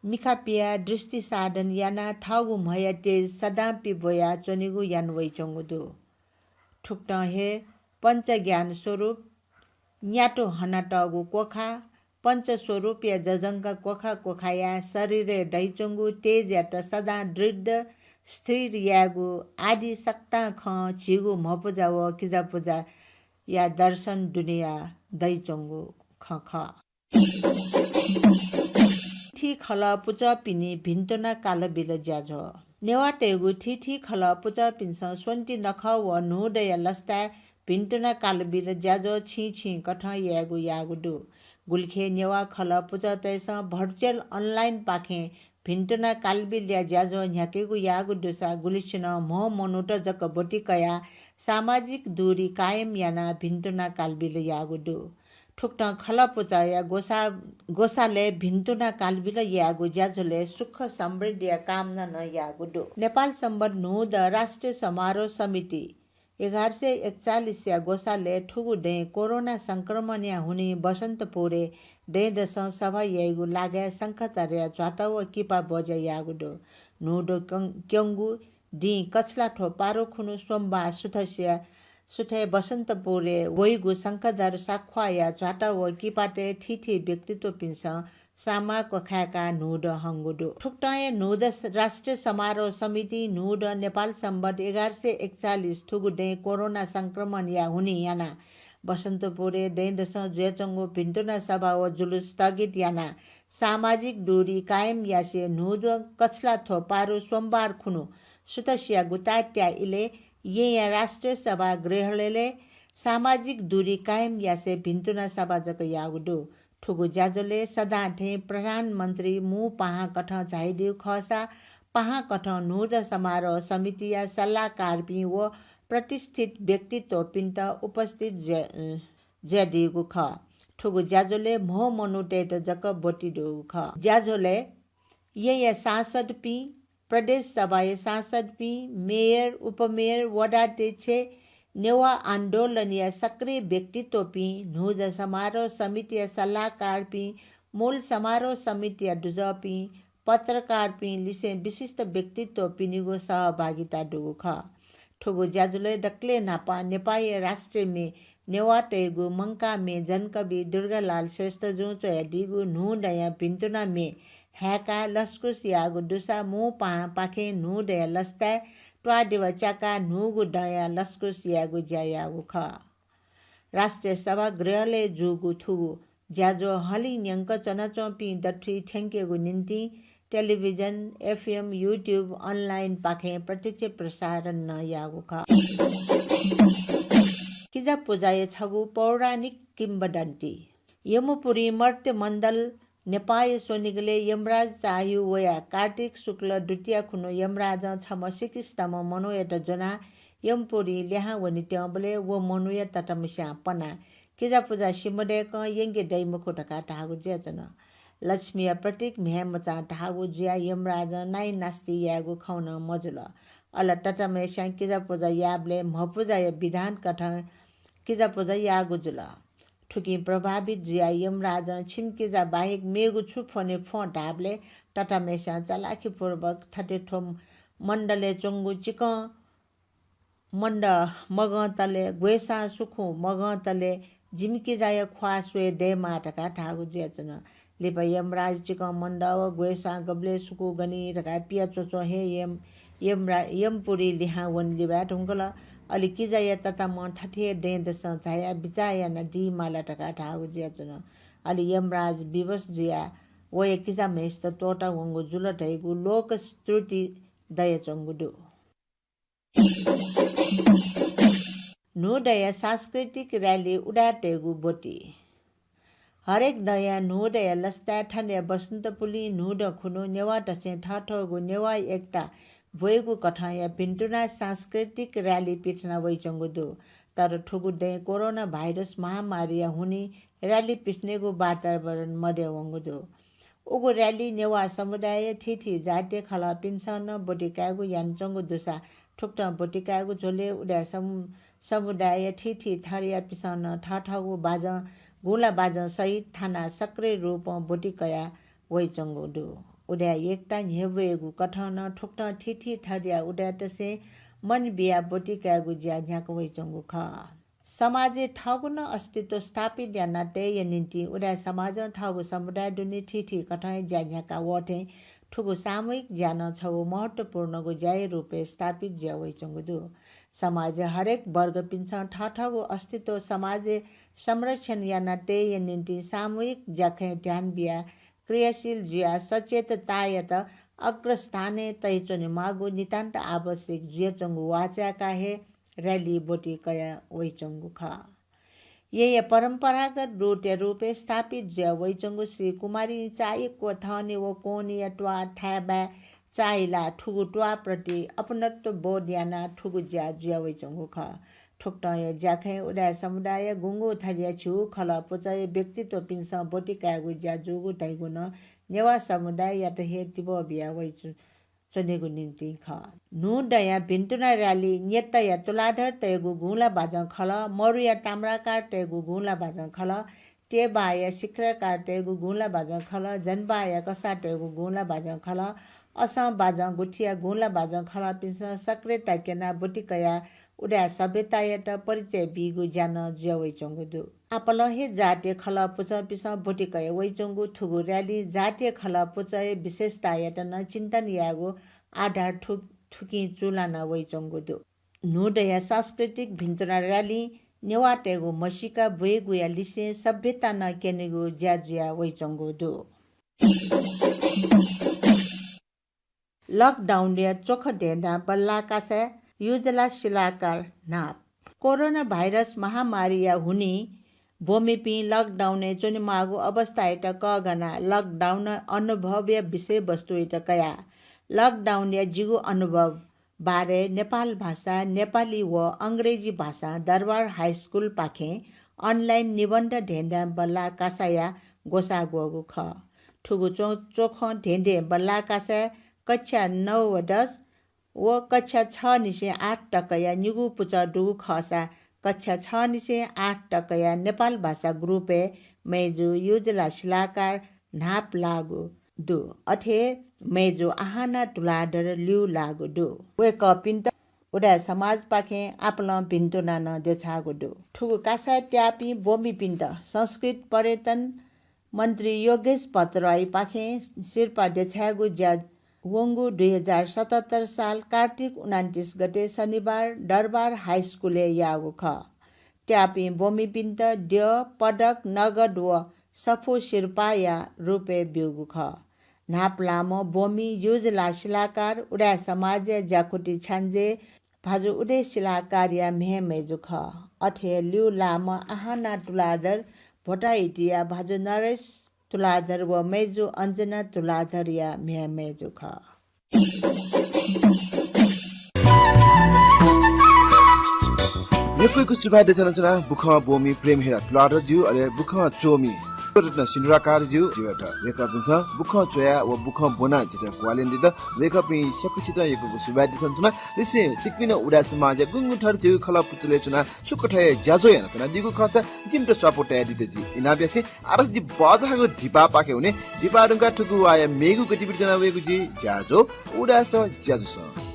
मिखा पियाः दृष्टि साधन यानाः थःगु म्हया तेज सदां पिब्वया च्वनेगु याना वइच्वंगु दु। थुकथं हे पञ्चज्ञान स्वरूप न्यातू हनातःगु क्वखा, पञ्चस्वरूपया जजंका क्वखा क्वखाया शरीरय् दइच्वंगु तेजयात सदां दृढ स्थिर यायेगु आदि सकतां खँ झीगु म्हपुजा व किजापुजाया दर्शन दुनेया दइच्वंगु खँ खः। थीथी खलः पुचःपिनि भिन्तुना कालबिल ज्याझ्वः। नेवाःतय्गु थीथी खलः पुचःपिन्सं स्वन्ति नखः व न्हूदँया लसताय् भिन्तुना कालबिल ज्याझ्वः छिं छिं कथं यायेगु याःगु दु। गुलिखे नेवाः खलः पुचःतय्सं virtual online पाखें भिन्तुना कालबिलया ज्याझ्वः न्ह्याकेगु याःगु दुसा गुलिसिनं म्हो मनूत जक ब्वति कयाः सामाजिक दूरी कायम यानाः भिन्तुना कालबिल याःगु दु। थुकथं खलः पुचःया ग्वसा-, ग्वसालय् भिन्तुना कालबिल यायेगु ज्याझ्वलय् सुख समृद्धिया कामना नं याःगु दु। नेपाल संवत् न्हूदँ राष्ट्रिय समारोह समिति एघार सय एकचालिसया ग्वसालय् थुगु दँय् कोरोना संक्रमणया हुनिं बसन्तपुरय् दँय्‌दसं सभा याइगु लागाय् शंखधरया झ्वाता व किपा ब्वज्या याःगु दु। न्हूदँ क्यं-, क्यंगु दिं कछलाथ्व पारु खुन्हु सोमबाः सुथसिया सुथय् बसन्तपुरय् वइगु शंखधर साख्वाःया झ्वाता व किपातय् थीथी व्यक्तित्वपिन्सं स्वांमाः क्वखाय्काः न्हूदँ हंगु दु। थुकथं हे न्हूदँ राष्ट्रिय समारोह समितिं न्हूदँ नेपाल संवत् एघार सय एकचालिस थुगु दँय् कोरोना संक्रमणया हुनिं यानाः बसन्तपुरय् दँय्‌दसं जुयाच्वंगु भिन्तुना सभा व जुलुस स्थगित यानाः सामाजिक दूरी कायम यासें न्हूदँ कछलाथ्व पारु सोमबार खुन्हु सुथसिया गुतात्या इलय् येँया राष्ट्रिय सभागृहलय् सामाजिक दूरी कायम यासें भिन्तुना सभा जक याःगु दु। थुगु ज्याझ्वलय् सदां थें प्रधानमन्त्री मू पाहां कथं झायादीगु खःसा पाहां कथं न्हूदँ समारोह समितिया सल्लाहकारपिं व प्रतिष्ठित व्यक्तित्वपिन्त उपस्थित जुया-, जुयादीगु खः। थुगु ज्याझ्वलय् म्हो मनूतय्त जक ब्वति दुगु खः। ज्याझ्वलय् येँया सांसदपिं, प्रदेश सभाया सांसदपिं, मेयर, उपमेयर, वडाध्यक्ष, नेवाः आन्दोलनया सक्रिय व्यक्तित्वपिं, न्हूदँ समारोह समितिया सल्लाहकारपिं, मूल समारोह समितिया दुजःपिं, पत्रकारपिं लिसें विशिष्ट व्यक्तित्वपिनिगु सहभागिता दुगु खः। थुगु ज्याझ्वलय् दकलय् न्हापां नेपाःया राष्ट्रिय म्ये नेवाःतय्गु मंकाः मे जनकवि दुर्गालाल श्रेष्ठजुं च्वयादीगु न्हूदँया भिन्तुना मे हाय्काः लसकुस याःगु दुसा मू पाहांपाखें न्हूदँया लसताय् त्वाःदेवा च्याकाः न्हूगु दँया लसकुस यायेगु ज्या याःगु खः। राष्ट्रिय सभागृहलय् जूगु थुगु ज्याझ्वः हलिं न्यंक च्वनाच्वंपिं दथुइ थ्यंकेगु निंतिं टेलिभिजन, एफएम, YouTube, online पाखें प्रत्यक्ष प्रसारण नं याःगु खः। किजापुजाया छगू पौराणिक किंवदन्ती। यमपुरीं मर्त्य मण्डल नेपाःया स्वनिगलय् यमराज चाःहिउ वयाः कार्तिक शुक्ल द्वितीया खुन्हु यमराजं छम्ह सिकिस्तम्ह मनूयात ज्वनाः यमपुरीं लिहां वनेत्यंबलय् व मनूया तताम्हस्यां पनाः किजापुजा सिमधय्कं यंके दइ मखु धकाः धाःगु जुयाच्वन। लक्ष्मीया प्रतीक म्ह्याय्मचां धाःगु जुयाः यमराजं नाइनास्ति यायेगु खँ नं मजुल। अले तताम्हस्यां किजापुजा याःबलय् म्हपुजाया विधान कथं किजापुजा याःगु जुल। थुकिं प्रभावित जुयाः यमराजं छिमि किजा बाहेक मेगु छु फ्वने फ्वँ धाःबलय् तताम्हस्यां चलाखीपूर्वक थथे थ्व मण्डलय् च्वंगु चिकं मण्ड मगंतले, ग्वय्सां सुखुं मगंतले जिमि किजाया ख्वाः स्वये दयेमाः धकाः धाःगु जुयाच्वन। लिपा यमराज चिकं मण्ड व ग्वय्सां गबलय् सुकू गनी धकाः पिया च्वंच्वं हे यम, यमरा, यमपुरी लिहां वने लिबाय् धुंकल। अले किजाया तताम्हं थथे हे दँय्‌दसं झायाः बिचाः यानादी माल धकाः धाःगु जुयाच्वन। अले यमराज विवश जुयाः वया किजाम्हय्सित त्वःता वंगु जुल धइगु लोकश्रुति दयाच्वंगु दु। न्हूदँया सांस्कृतिक र्‍याली उदाय्‌तय्गु ब्वति। हरेक दँया न्हूदँया लसताय् थनया बसन्तपुलिं न्हूदँ खुन्हु नेवाःतय्सं थःथःगु नेवाः एकता ब्वयेगु कथंया भिन्तुना सांस्कृतिक र्‍याली पिथना वइच्वंगु दु। तर थुगु दँय् कोरोना भाइरस महामारीया हुनिं र्‍याली पिथनेगु वातावरण मदयेवंगु दु। उगु र्‍याली नेवाः समुदायया थीथी जातीय खलःपिन्सं नं ब्वति कायेगु यानाच्वंगु दुसा थुकथं ब्वति कायेगु झ्वलय् उदाय् सम-, समुदायया थीथी थरयापिन्सं नं थःथःगु बाजं, गुंला बाजं सहित थानाः सक्रिय रूपं ब्वति कयाः वइच्वंगु दु। उदाय् एकता न्ह्यब्वयेगु कथं नं थुकथं थीथी थरया उदाय्‌तय्सं मन बियाः ब्वति कायेगु ज्या न्ह्याका वइच्वंगु खः। समाजय् थःगु नं अस्तित्व स्थापित याना तयेया निंतिं उदाय् समाजं थःगु समुदाय दुने थीथी कथं हे ज्या न्ह्याका वःथें थुगु सामूहिक ज्या नं छगू महत्त्वपूर्णगु ज्याया रूपय् स्थापित जुया वइच्वंगु दु। समाजय् हरेक वर्गपिन्सं थःथःगु अस्तित्व समाजय् संरक्षण याना तयेया निंतिं सामूहिक ज्याखँय् ध्यान बियाः क्रियाशील जुयाः सचेततायात अग्रस्थानय् तयाच्वनेमाःगु नितान्त आवश्यक जुयाच्वंगु वाःचाय्‌काः हे र्‍याली ब्वति कया वइच्वंगु खः। येँया परम्परागत दुतया रूपय् स्थापित जुया वइच्वंगु श्री कुमारी चाःहिक व थहनि व कोहनिया त्वाः थाय्‌बाय् चाःहिलाः थुगु त्वाःप्रति अपनत्व बोध यानाः थुगु ज्या जुया वइच्वंगु खः। थुकथंया ज्याखँय् उदाय् समुदायया गुंगू थरया झिगू खलः पुचःया व्यक्तित्वपिन्सं ब्वति कायेगु ज्या जूगु धइगु नं नेवाः समुदाययात हे तिबः बिया वइच्वं-, च्वनेगु निंतिं खः। न्हूदँया भिन्तुना र्‍याली न्यतया तुलाधरतय्गु गुंला बाजं खलः, मरुया ताम्राकारतय्गु गुंला बाजं खलः, तेबाःया शिखराकारतय्गु गुंला बाजं खलः, जनबाःया कसाःतय्गु गुंला बाजं खलः, असं बाजं गुथिया गुंला बाजं खलःपिन्सं सक्रियता क्यनाः ब्वति कयाः उदाय् सभ्यतायात परिचय बीगु ज्या नं जुया वइच्वंगु दु। आपालं हे जातीय खलः पुचःपिन्सं ब्वति कया वइच्वंगु थुगु र्‍यालिं जातीय खलः पुचःया विशेषतायात नं चिन्तन यायेगु आधार थु-, थुकिं चूलाना वइच्वंगु दु। न्हूदँया सांस्कृतिक भिन्तुना र्‍यालिं नेवाःतय्गु म्हसीका ब्वयेगुया लिसें सभ्यता नं क्यनेगु ज्या जुया वइच्वंगु दु। लकडाउनया च्वखँ धेंधां बल्लाः कासाय् युजला शिलाकार न्हाप। कोरोना भाइरस महामारीया हुनिं ब्वमिपिं लकडाउनय् च्वनेमाःगु अवस्थायात कःघानाः लकडाउन अनुभवया विषयवस्तुयात कयाः लकडाउनया जिगु अनुभव बारे नेपाल भाषा, नेपाली व अंग्रेजी भाषां दरबार हाई स्कुलपाखें online निबन्ध धेंधां बल्लाः कासाया ग्वसाः ग्वःगु खः। थुगु च्व-, च्वखँ धेंधें बल्लाः कासाय् कक्षा नौ व दस व कक्षा छ निसें आठ तकया निगू पुचः दुगु खःसा कक्षा छ निसें आठ तकया नेपाल भाषा ग्रुपय् मय्जु युजला शिलाकार न्हाप लाःगु दु। अथे मय्जु आहाना तुलाधर ल्यू लाःगु दु। वय्कःपिन्त उदाय् समाजपाखें आपालं भिन्तुना नं देछाःगु दु। थुगु कासाय् त्याःपिं ब्वमिपिन्त संस्कृति पर्यटन मन्त्री योगेश भट्टराईपाखें सिरपाः देछायेगु ज्या वंगु दुई हजार सतहत्तर साल कार्तिक उनन्तिस गते शनिबार दरबार हाइस्कुलय् याःगु खः। त्याःपिं ब्वमिपिन्त द्यः, पदक, नगद व सफू सिरपाःया रूपय् ब्यूगु खः। न्हापालाःम्ह ब्वमि युजला सिलाकार उदाय् समाजया ज्याकुथि छ्याञ्जे भाजु उदय सिलाकारया म्ह्याय् मय्जु खः। अथे हे ल्यूलाःम्ह आहाना तुलाधर भोटाहिटिया भाजु नरेश तुलाधर व मय्जु अञ्जना तुलाधरया म्ह्याय् मय्जु खः। यक्व यक्व सुभाय् देछानाच्वना बुखं ब्वमि प्रेमहिरा तुलाधर ज्यू, अले बुखं च्वमि रत्न सिन्दुराकार ज्यू, ज्यूयात वय्कःपिन्सं बुखं च्वया व बुखं ब्वना जितः ग्वाहालि यानादीत वय्कःपिं सकसितं यक्व यक्व सुभाय् देछानाच्वना। लिसें छिकपिं नं उदाय् समाजया गुंगुं थर झीगु खलः पुचलय् च्वनाः छुं कथं हे ज्याझ्वः यानाच्वनादीगु खःसा जिमित स्वापू तयादीत जिं इनाप यासें आः जि बजाःगु दिपापाखे वने। दिपा धुंकाः थुगु वाःया मेगु गतिविधि ज्वना वयेगु जुइ। ज्याझ्वः उदाय् सः ज्याझ्वलय्।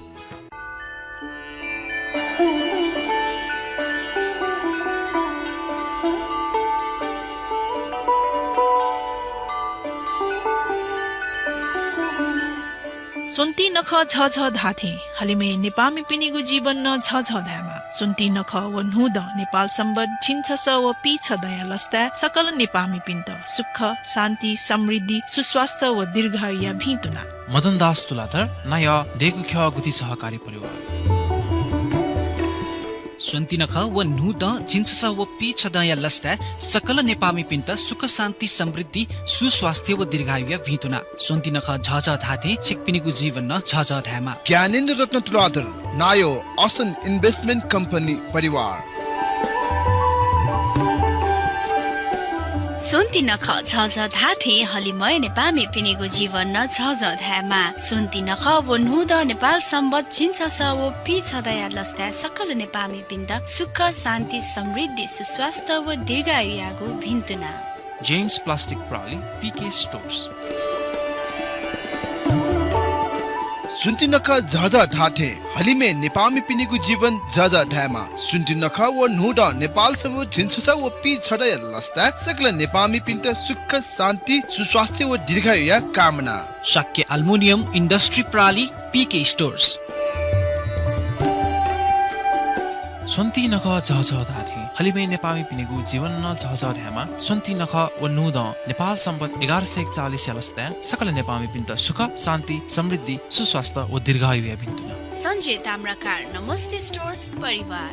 स्वन्ति नखः झःझः धाःथें हलिमय् नेपाःमिपिनिगु जीवन नं झःझः धायेमा। स्वन्ति नखः व न्हूदँ नेपाल संवत् झिंछसः व पीछदँया लसताय् सकल नेपाःमिपिन्त सुख, शान्ति, समृद्धि, सुस्वास्थ्य व दीर्घायुया भिंतुना। मदन दास तुलाधर, नायः देगु ख्यः गुथि सहकारी परिवार। स्वन्ति नखः व न्हूदँ झिंछसः व पीछदँया लसताय् सकल नेपाःमिपिन्त सुख, शान्ति, समृद्धि, सुस्वास्थ्य व दीर्घायुया भिंतुना। स्वन्ति नखः झःझः धाःथें छिकपिनिगु जीवन नं झःझः धायेमा। ज्ञानेन्द्र रत्न तुलाधर, नायः असन इन्भेस्टमेन्ट कम्पनी परिवार। स्वन्ति नखः झःझः धाःथें हलिमय् नेपाःमिपिनिगु जीवन नं झःझः धायेमा। स्वन्ति नखः व न्हूदँ नेपाल संवत् झिंछसः व पीछदँया लसताय् सकल नेपाःमिपिन्त सुख, शान्ति, समृद्धि, सुस्वास्थ्य व दीर्घायुयागु भिंतुना। जेम्स प्लास्टिक प्राली, पीके स्टोर्स। स्वन्ति नखः झःझः धाःथें हलिमय् नेपाःमिपिनिगु जीवन झःझः धायेमा। स्वन्ति नखः व न्हूदँ नेपाल संवत् झिंछसः व पीछदँया लसताय् सकल नेपाःमिपिन्त सुख, शान्ति, सुस्वास्थ्य व दीर्घायुया कामना। शाक्य एल्युमिनियम इन्डस्ट्री प्राली, पीके स्टोर्स। स्वन्ति नखः झःझः धाःथें हलिमय् नेपाःमिपिनिगु जीवन नं झःझः धायेमा। स्वन्ति नखः व न्हूदँ नेपाल संवत् एघार सय एकचालिसया लसताय् सकल नेपाःमिपिन्त सुख, शान्ति, समृद्धि, सुस्वास्थ्य व दीर्घायुया भिंतुना। सञ्जय ताम्राकार, नमस्ते स्टोर्स परिवार।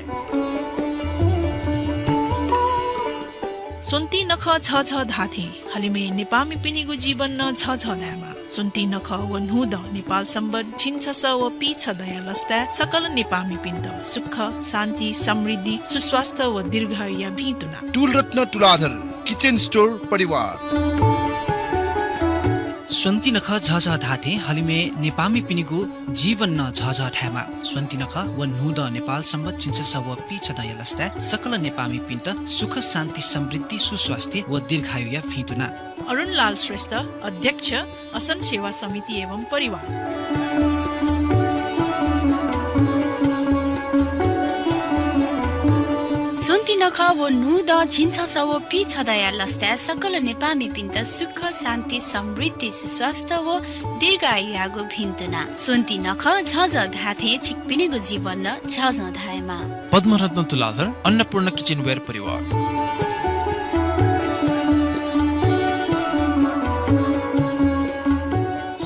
स्वन्ति नखः झःझः धाःथें हलिमय् नेपाःमिपिनिगु जीवन नं झःझः धायेमा। स्वन्ति नखः व न्हूदँ नेपाल संवत् झिंछसः व पीछदँया लसताय् सकल नेपाःमिपिन्त सुख, शान्ति, समृद्धि, सुस्वास्थ्य व दीर्घायुया भिंतुना। टुलरत्न तुलाधर, किचन स्टोर परिवार। स्वन्ति नखः झःझः धाःथें हलिमय् नेपाःमिपिनिगु जीवन नं झःझः धायेमा। स्वन्ति नखः व न्हूदँ नेपाल संवत् झिंछसः व पीछदँया लसताय् सकल नेपाःमिपिन्त सुख, शान्ति, समृद्धि, सुस्वास्थ्य व दीर्घायुया भिंतुना। अरुणलाल श्रेष्ठ, अध्यक्ष, असन सेवा समिति एवं परिवार। स्वन्ति नखः व न्हूदँ झिंछसः व पीछदँया लसताय् सकल नेपाःमिपिन्त सुख, शान्ति, समृद्धि, सुस्वास्थ्य व दीर्घायुयागु भिंतुना। स्वन्ति नखः झःझः धाःथें छिकपिनिगु जीवन नं झःझः धायेमा। पद्मरत्न तुलाधर, अन्नपूर्ण किचनवेयर परिवार।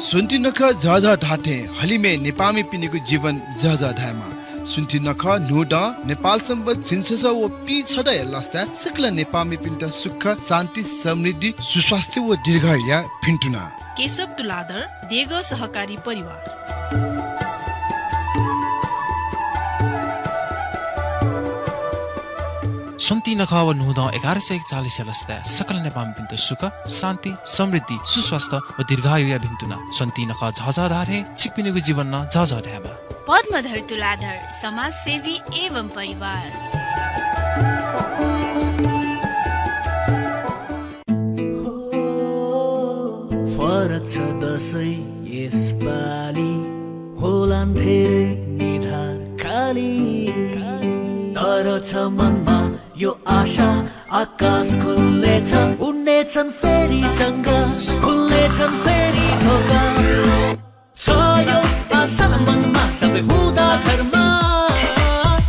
स्वन्ति नखः झःझः धाःथें हलिमय् नेपाःमिपिनिगु जीवन झःझः धायेमा। स्वन्ति नखः न्हूदँ नेपाल संवत् झिंछसः व पीछदँया लसताय् सकल नेपाःमिपिन्त सुख, शान्ति, समृद्धि, सुस्वास्थ्य व दीर्घायुया भिंतुना। केशव तुलाधर, देगः सहकारी परिवार। स्वन्ति नखः व न्हूदँ एघार सय एकचालिसया लसताय् सकल नेपाःमिपिन्त सुख, शान्ति, समृद्धि, सुस्वास्थ्य व दीर्घायुया भिंतुना। स्वन्ति नखः झःझः धाःथें छिकपिनिगु जीवन नं झःझः धायेमा। पद्मधर तुलाधर, समाजसेवी एवं परिवार। फरक छ दसैँ यसपालि, होलान् धेरै निधार खालि। छ मनमा यो आशा, आकाश खुल्नेछ, उड्नेछन् फेरि जंगल, खुल्नेछन् फेरि ढोका। छ यो आशा मनमा सबै हुँदा धर्म,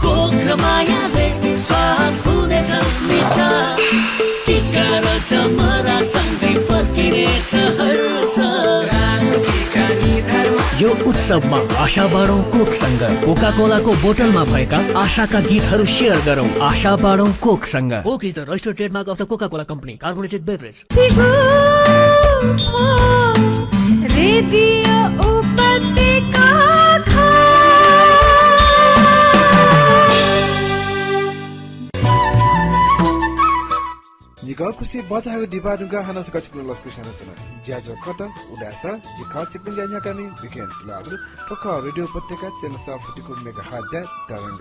कोख र मायाले स्वाद हुनेछ मिठा। टिका र जमरासँगै फर्किनेछ हर्ष। यो उत्सवमा आशा बाँडौँ कोकसँग। कोका कोलाको बोतलमा भएका आशाका गीतहरू सेयर गरौँ। आशा बाँडौँ कोकसँग। Coke is the registered trademark of the Coca-Cola Company, carbonated beverage. Radio उपत्यका। निगः खुसी बचाःगु दिपा दुंकाः हानं छकः छिकपिनि लसकुस यानाच्वना। ज्याझ्वः कथं उदाय् सः, जि खः छिकपिनि ज्याझ्वः न्ह्याकामि विकेन तुलाधर। थ्व खः रेडियो उपत्यका चय्न्हय् सय फुति खु मेगाहर्जया तरंग।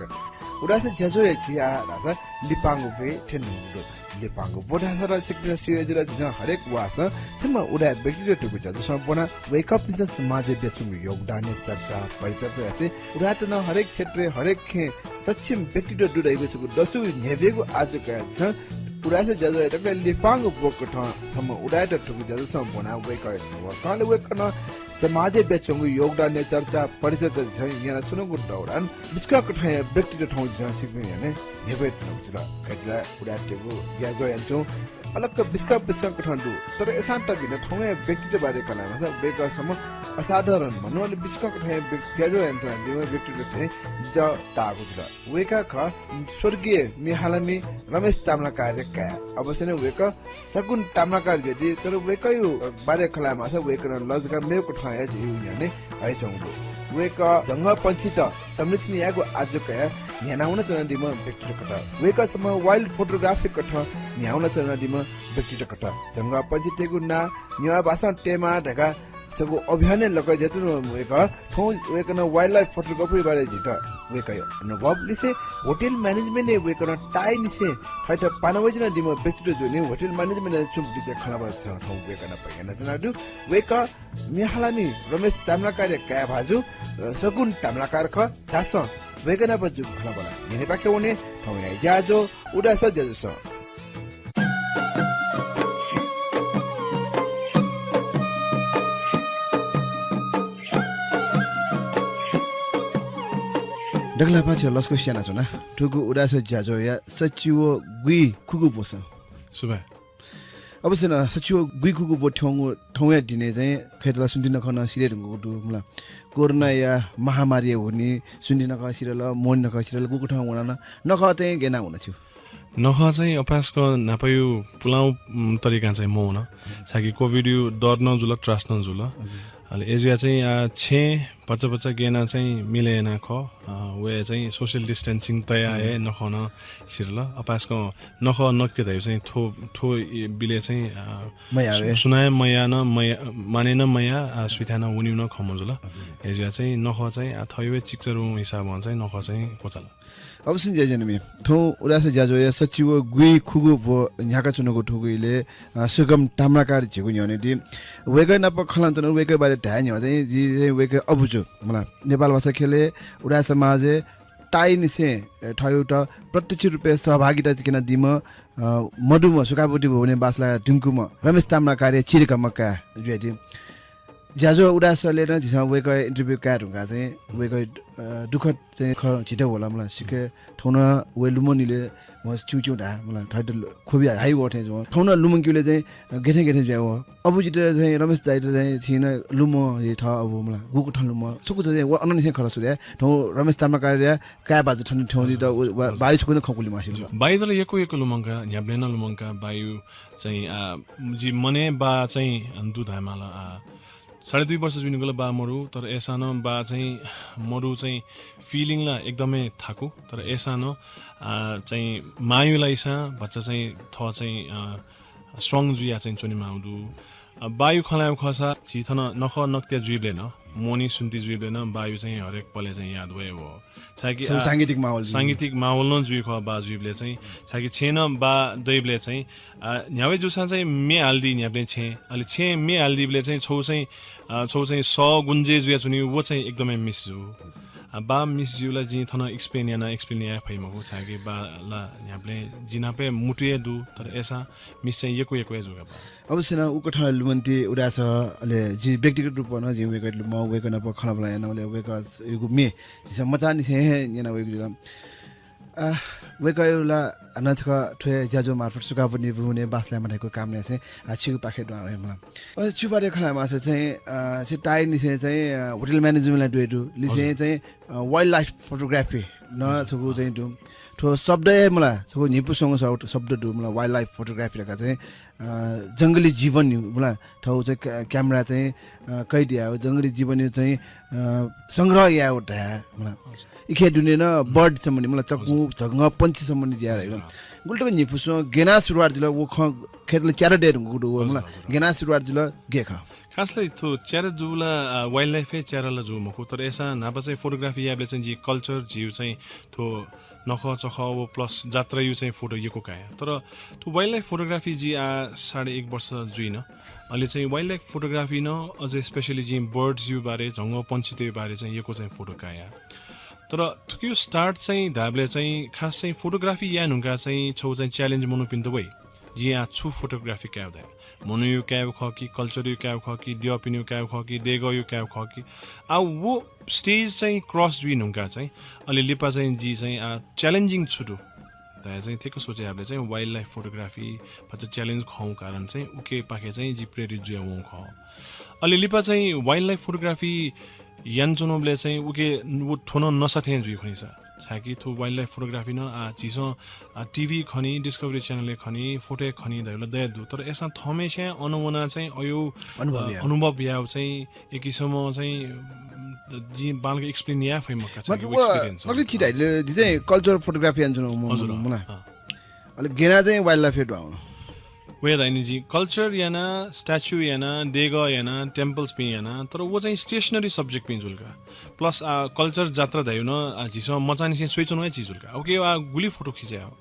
उदाय् सः ज्याझ्वःया झी आः धाःसा लिपांगु ब्वय् थ्यनेधुंगु दु। लिपांगु ब्व धाःसा ला छिकपिन्सं स्यू हे जुल, झीसं हरेक वाःसं छम्ह उदाय् व्यक्तित्व थुगु ज्याझ्वलय् ब्वना वय्कःपिन्सं समाजय् बियाच्वंगु योगदानया चर्चा परिचर्चा यासें उदाय्‌त नं हरेक क्षेत्रय् हरेक खँय् सक्षम व्यक्तित्व दु धइगु छगू दसु न्ह्यब्वयेगु आजु कयाः झीसं उदाय् सः ज्याझ्वःया दकलय् लिपांगु ब्व कथं छम्ह उदाय्‌त थुगु ज्याझ्वलय् ब्वना वय्कःया थ्व कालय् वय्कलं समाजय् बियाच्वंगु योगदानया चर्चा परिचर्चा झीसं यानाच्वनागु दौरान बिस्कं कथंया व्यक्तित्व थौं झीसं छिकपिनि न्ह्यःने न्ह्यब्वये धुनागु जुल। खय्‌त ला उदाय्‌तय्‌गु ज्याझ्वः यानाच्वंगु अलग बिस्कं बिस्कं कथं दु। तर अय्‌सां तक नं थौंया व्यक्तित्व बारे कनाः धाःसा वय्‌कः छम्ह असाधारण मनू, अले बिस्कं कथंया व्यक्ति, ज्याझ्वः यानाच्वनादीम्ह व्यक्तित्व थें जः ताःगु जुल। वय्‌कः खः स्वर्गीय म्ये हालामि रमेश ताम्राकारया काय्। अवश्य नं वय्‌कः सगुन ताम्राकार जुयादी, तर वय्‌कःया बारे खँ ल्हायेमाःसा वय्‌कलं लजगाः मेगु कथं हे झीगु न्ह्यःने हयाच्वंगु दु। वय्‌कः जंगःपंक्षीत संरक्षण यायेगु आज्जु कयाः न्ह्यानावनाच्वनादीम्ह व्यक्तित्व खः। वय्‌कः छम्ह wild photography कथं न्ह्यानावनाच्वनादीम्ह व्यक्तित्व खः। जंगःपंक्षीतय्‌गु नां नेवाः भाषां तयेमाः धकाः छगू अभियानय् लकः जुयाच्वंम्ह वय्‌कः थौं वय्‌कलं wild life photography बारे झीत वय्‌कःया अनुभव लिसें hotel management-य् वय्‌कलं ताःई निसें थःत पाना वयाच्वनादीम्ह व्यक्तित्व जूनिं hotel management-या छुं बिचय् खँल्हाबल्हा झीसं थौं वय्‌कः नाप यानाच्वनागु दु। वय्‌कः म्ये हालामि रमेश ताम्राकारया काय् भाजु, अ, सगुन ताम्राकार खः। झासँ वय्‌कः नाप जूगु खँल्हाबल्हा न्ह्यःनेपाखे वने। थौंया ज्याझ्वः उदाय् सः ज्याझ्वलय्। दकलय् पाखें लसकुस यानाच्वना। थुगु उदाय् सः ज्याझ्वःया सच्छि व गुइखुगू ब्वसं। सुभाय्। अवश्य नं, सच्छि व गुइखुगू ब्व थ्यंगु थौंया दिनय् चाहिँ खय्‌त ला स्वन्ति नखः नं सिधये धुंकूगु दु, मला। कोरोनाया महामारीया हुनिं स्वन्ति नखः सिधल, मोहनि नखः सिधल, गुकथं वनाः नं नखः चाहिँ गय् यानाः वन छिगु? नखः चाहिँ अपाय्‌सकं न्हापाया पुलांगु, उम्, तरिकां चाहिँ मवन। छाय्‌कि COVID-या डर नं जुल, त्रास नं जुल। हजुर। अले अय्‌जुया चाहिँ, आ, छेँय् भचा भचा गय् यानाः चाहिँ मिले यानाः खः। अ, व हे चाहिँ social distancing तयाः हे नखः नं सिधल। अपाय्‌सकं नखः नकतिया धइगु चाहिँ थ्व, थ्व बिलय् चाहिँ, अ, मयाः हे। सु-, सुनां हे मयाः नं मयाः, माने नं मयाः, अ, सुथाय् नं वनेगु नं खँ मजुल। हजुर। अय्‌जुया चाहिँ नखः चाहिँ, अ, थःगु हे चिकिचाया हिसाबं चाहिँ नखः चाहिँ क्वचाल। अवश्य नं ज्याझ्वःमि, थौं उदाय् सः ज्याझ्वःया सच्छि व गुइखुगू ब्व न्ह्याकाच्वनागु थुगु इलय्, अ, सुगम ताम्राकार झीगु न्ह्यःने दी। वय्‌कः नाप खँ ल्हानाच्वना, वय्‌कःया बारे धाये न्ह्यः चाहिँ जि चाहिँ वय्‌कःया अबु जू, मला, नेपाल भाषा ख्यलय् उदाय् समाजय् ताःई निसें, अ, थःगु त प्रत्यक्ष रूपय् सहभागिता क्यनादीम्ह, अ, मदुम्ह सुकाबुटी भवनय् बास लाया धुंकूम्ह रमेश ताम्राकारया चिधिकःम्ह काय् जुयादी। ज्याझ्वः उदाय् सःलय् नं झीसं वय्‌कःया interview काये धुंकाः चाहिँ वय्‌कःया, अ, दुःखद चाहिँ खँ झीत वल, मला। सिक्क थौं नं वय् लुमंनिलय् वं च्युं च्युं धाः, मला, थःत ल-, ख्वबि हाइ वः थें जुल। थौं नं लुमंकेबलय् चाहिँ, अ, गथे गथे जुयावः। अबु जितः चाहिँ रमेश दाइयात चाहिँ छिं नं लुमं हे थः अबु, मला, गुकथं लुमं, छकूचा चाहिँ व अनंनिसें खँ ल्हानाच्वना। थौं रमेश ताम्राकारया काय् भाजु थन थ्यंगु जितः व, व, बायु छकू नं खंक्वली म्वाः सिल। बायु त ला यक्व यक्व लुमंका, न्ह्याबलें नं लुमंका, बायु चाहिँ, आ, जि मनय् बा चाहिँ दु धायेमाल, आ, साढे दुई वर्ष जुइनिगल बा मरु, तर अय्‌सां नं बा चाहिँ मरु चाहिँ feeling ला एकदमै थाकु, तर अय्‌सां नं, आ, चाहिँ मांया लागिं भचा चाहिँ थः चाहिँ, आ, strong जुया चाहिँ च्वनेमाःगु दु। आ, बायु खँ ल्हायेगु खःसा झी थन नखः नकतिया जुइबलय् नं, मोहनि स्वन्ति जुइबलय् नं बायु चाहिँ हरेक पलय् चाहिँ याद वये वः। छाय्‌कि, छगू आ, सांगीतिक माहौल जुइ। सांगीतिक माहौल नं जुइ खः बा जुइबलय् चाहिँ, छाय्‌कि छेँय् नं बा दइबलय् चाहिँ, आ, न्ह्याबलें जूसां चाहिँ म्ये हालादी न्ह्याबलें छेँय्। अले छेँय् म्ये हालादीबलय् चाहिँ छगू चाहिँ, आ, छगू चाहिँ सः गुंजय् जुयाच्वनी, व चाहिँ एकदमै miss जू। आ, बा मिस ज्यू ला जिं थन एक्सप्लेन याना एक्सप्लेन याये फइ मखु, छाकि बा ला न्ह्याबलें जिनापे मुटुए दु, तर एसा मिस चाहिँ यक्व यक्व जुगा बा। अवश्य नं उकथं लुमन्ति उदास अले जि व्यक्तिगत रूपं नं जिं वय्कः लुमं वय्कः नाप खलबला याना अले वय्कःयागु मे जिसं मचानिसें हे न्यना वय्कः जुगा। आ, वय्कःयागु ला हानं छकः थ्व ज्याझ्वः मार्फत सुकावनी बुने बासलाय् मधाइको काम यासें आ छिगु पाखे दुहां वये मला। अ, छु बारे खला मासे चाहिँ, अ, से ताइ निसें चाहिँ, अ, होटल म्यानेजमेन्ट ला दुए दु। लिसें हजुर। चाहिँ, अ, वाइल्ड लाइफ फोटोग्राफी न हजुर। छगू चाहिँ दु। थ्व शब्द हे मला, छगू न्हिपु संग शब्द दु मला, वाइल्ड लाइफ फोटोग्राफी धका चाहिँ, अ, जंगली जीवन यु मला, थौ चाहिँ क्या-, क्यामेरा चाहिँ, अ, कैद या, जंगली जीवन यु चाहिँ, अ, संग्रह या धाया मला। हजुर। इखे दुने न बर्ड सम्बन्धी मला, चकु, हजुर। झंगः पंक्षी सम्बन्धी ज्या रह्यो। हजुर। गुलटक न्हिपु संग गेना सुरुवात जुल, वो खँ खेतले च्यारा दे धुंगु दु, वो हजुर, मला। हजुर। गेना सुरुवात जुल, गे खँ। खासले थ्व च्यारा जुला, अ, वाइल्ड लाइफ हे च्यारा ला जू मखु, तर एसा न्हापा चाहिँ फोटोग्राफी याबले चाहिँ जि कल्चर जिउ चाहिँ थ्व नखः चखः व प्लस जात्रायु चाहिँ फोटो यक्व काया। तर थ्व वाइल्ड लाइफ फोटोग्राफी जि आ साढे एक वर्ष जुइन। अले चाहिँ वाइल्ड लाइफ फोटोग्राफी न अझ स्पेशली जि बर्ड्स यु बारे, झंगः पंक्षीतयु बारे चाहिँ यक्व चाहिँ फोटो काया। तर थुकियु स्टार्ट चाहिँ धाबले चाहिँ खास चाहिँ फोटोग्राफी या नुका चाहिँ छौ चाहिँ च्यालेन्ज मनुपिन्त वइ। जि आ छु फोटोग्राफी कायु धाये। मनुयु कायु खः कि, कल्चरयु कायु खः कि, द्यःपिनियु कायु खः कि, देगःयु कायु खः कि। आ वो स्टेज चाहिँ क्रस जुइ नुका चाहिँ, अले लिपा चाहिँ जि चाहिँ आ च्यालेन्जिङ छु दु धाये चाहिँ थेक सोचे हाबले चाहिँ वाइल्ड लाइफ फोटोग्राफी भचा च्यालेन्ज खौ कारण चाहिँ उके पाखे चाहिँ जि प्रेरित जुया वं खः। अले लिपा चाहिँ वाइल्ड लाइफ फोटोग्राफी यान च्वनुबले चाहिँ उके उ थ्व न नसा थें जुइ खनिसा। छाकि थ्व वाइल्ड लाइफ फोटोग्राफी न आ झीसं आ टिभी खनी, डिस्कभरी च्यानल खनी, फोटो खनी धायु ला दया दु। तर एसा थमेसे अन वना चाहिँ अयु अनुभव अ, या। अनुभव याव चाहिँ एक किसिम चाहिँ, उम, जि बालक एक्सप्लेन या फइ मका चाहिँ मतलब, एक्सपिरियन्स। मतलब कि धाइले जि चाहिँ कल्चर फोटोग्राफी यान च्वनु म-, हजुर, म-, मला। अँ। अले गेना चाहिँ वाइल्ड लाइफ हेड आउनु। वे धाइनि जि कल्चर याना, स्ट्याचु याना, देगः याना, टेम्पल्स पिं याना, तर वो चाहिँ स्टेशनरी सब्जेक्ट पिं जुलका। प्लस आ कल्चर जात्रा धायु न आ झीसं मचानिसें सोइचनु हे चिज जुलका। ओके, आ गुली फोटो खिचे आव।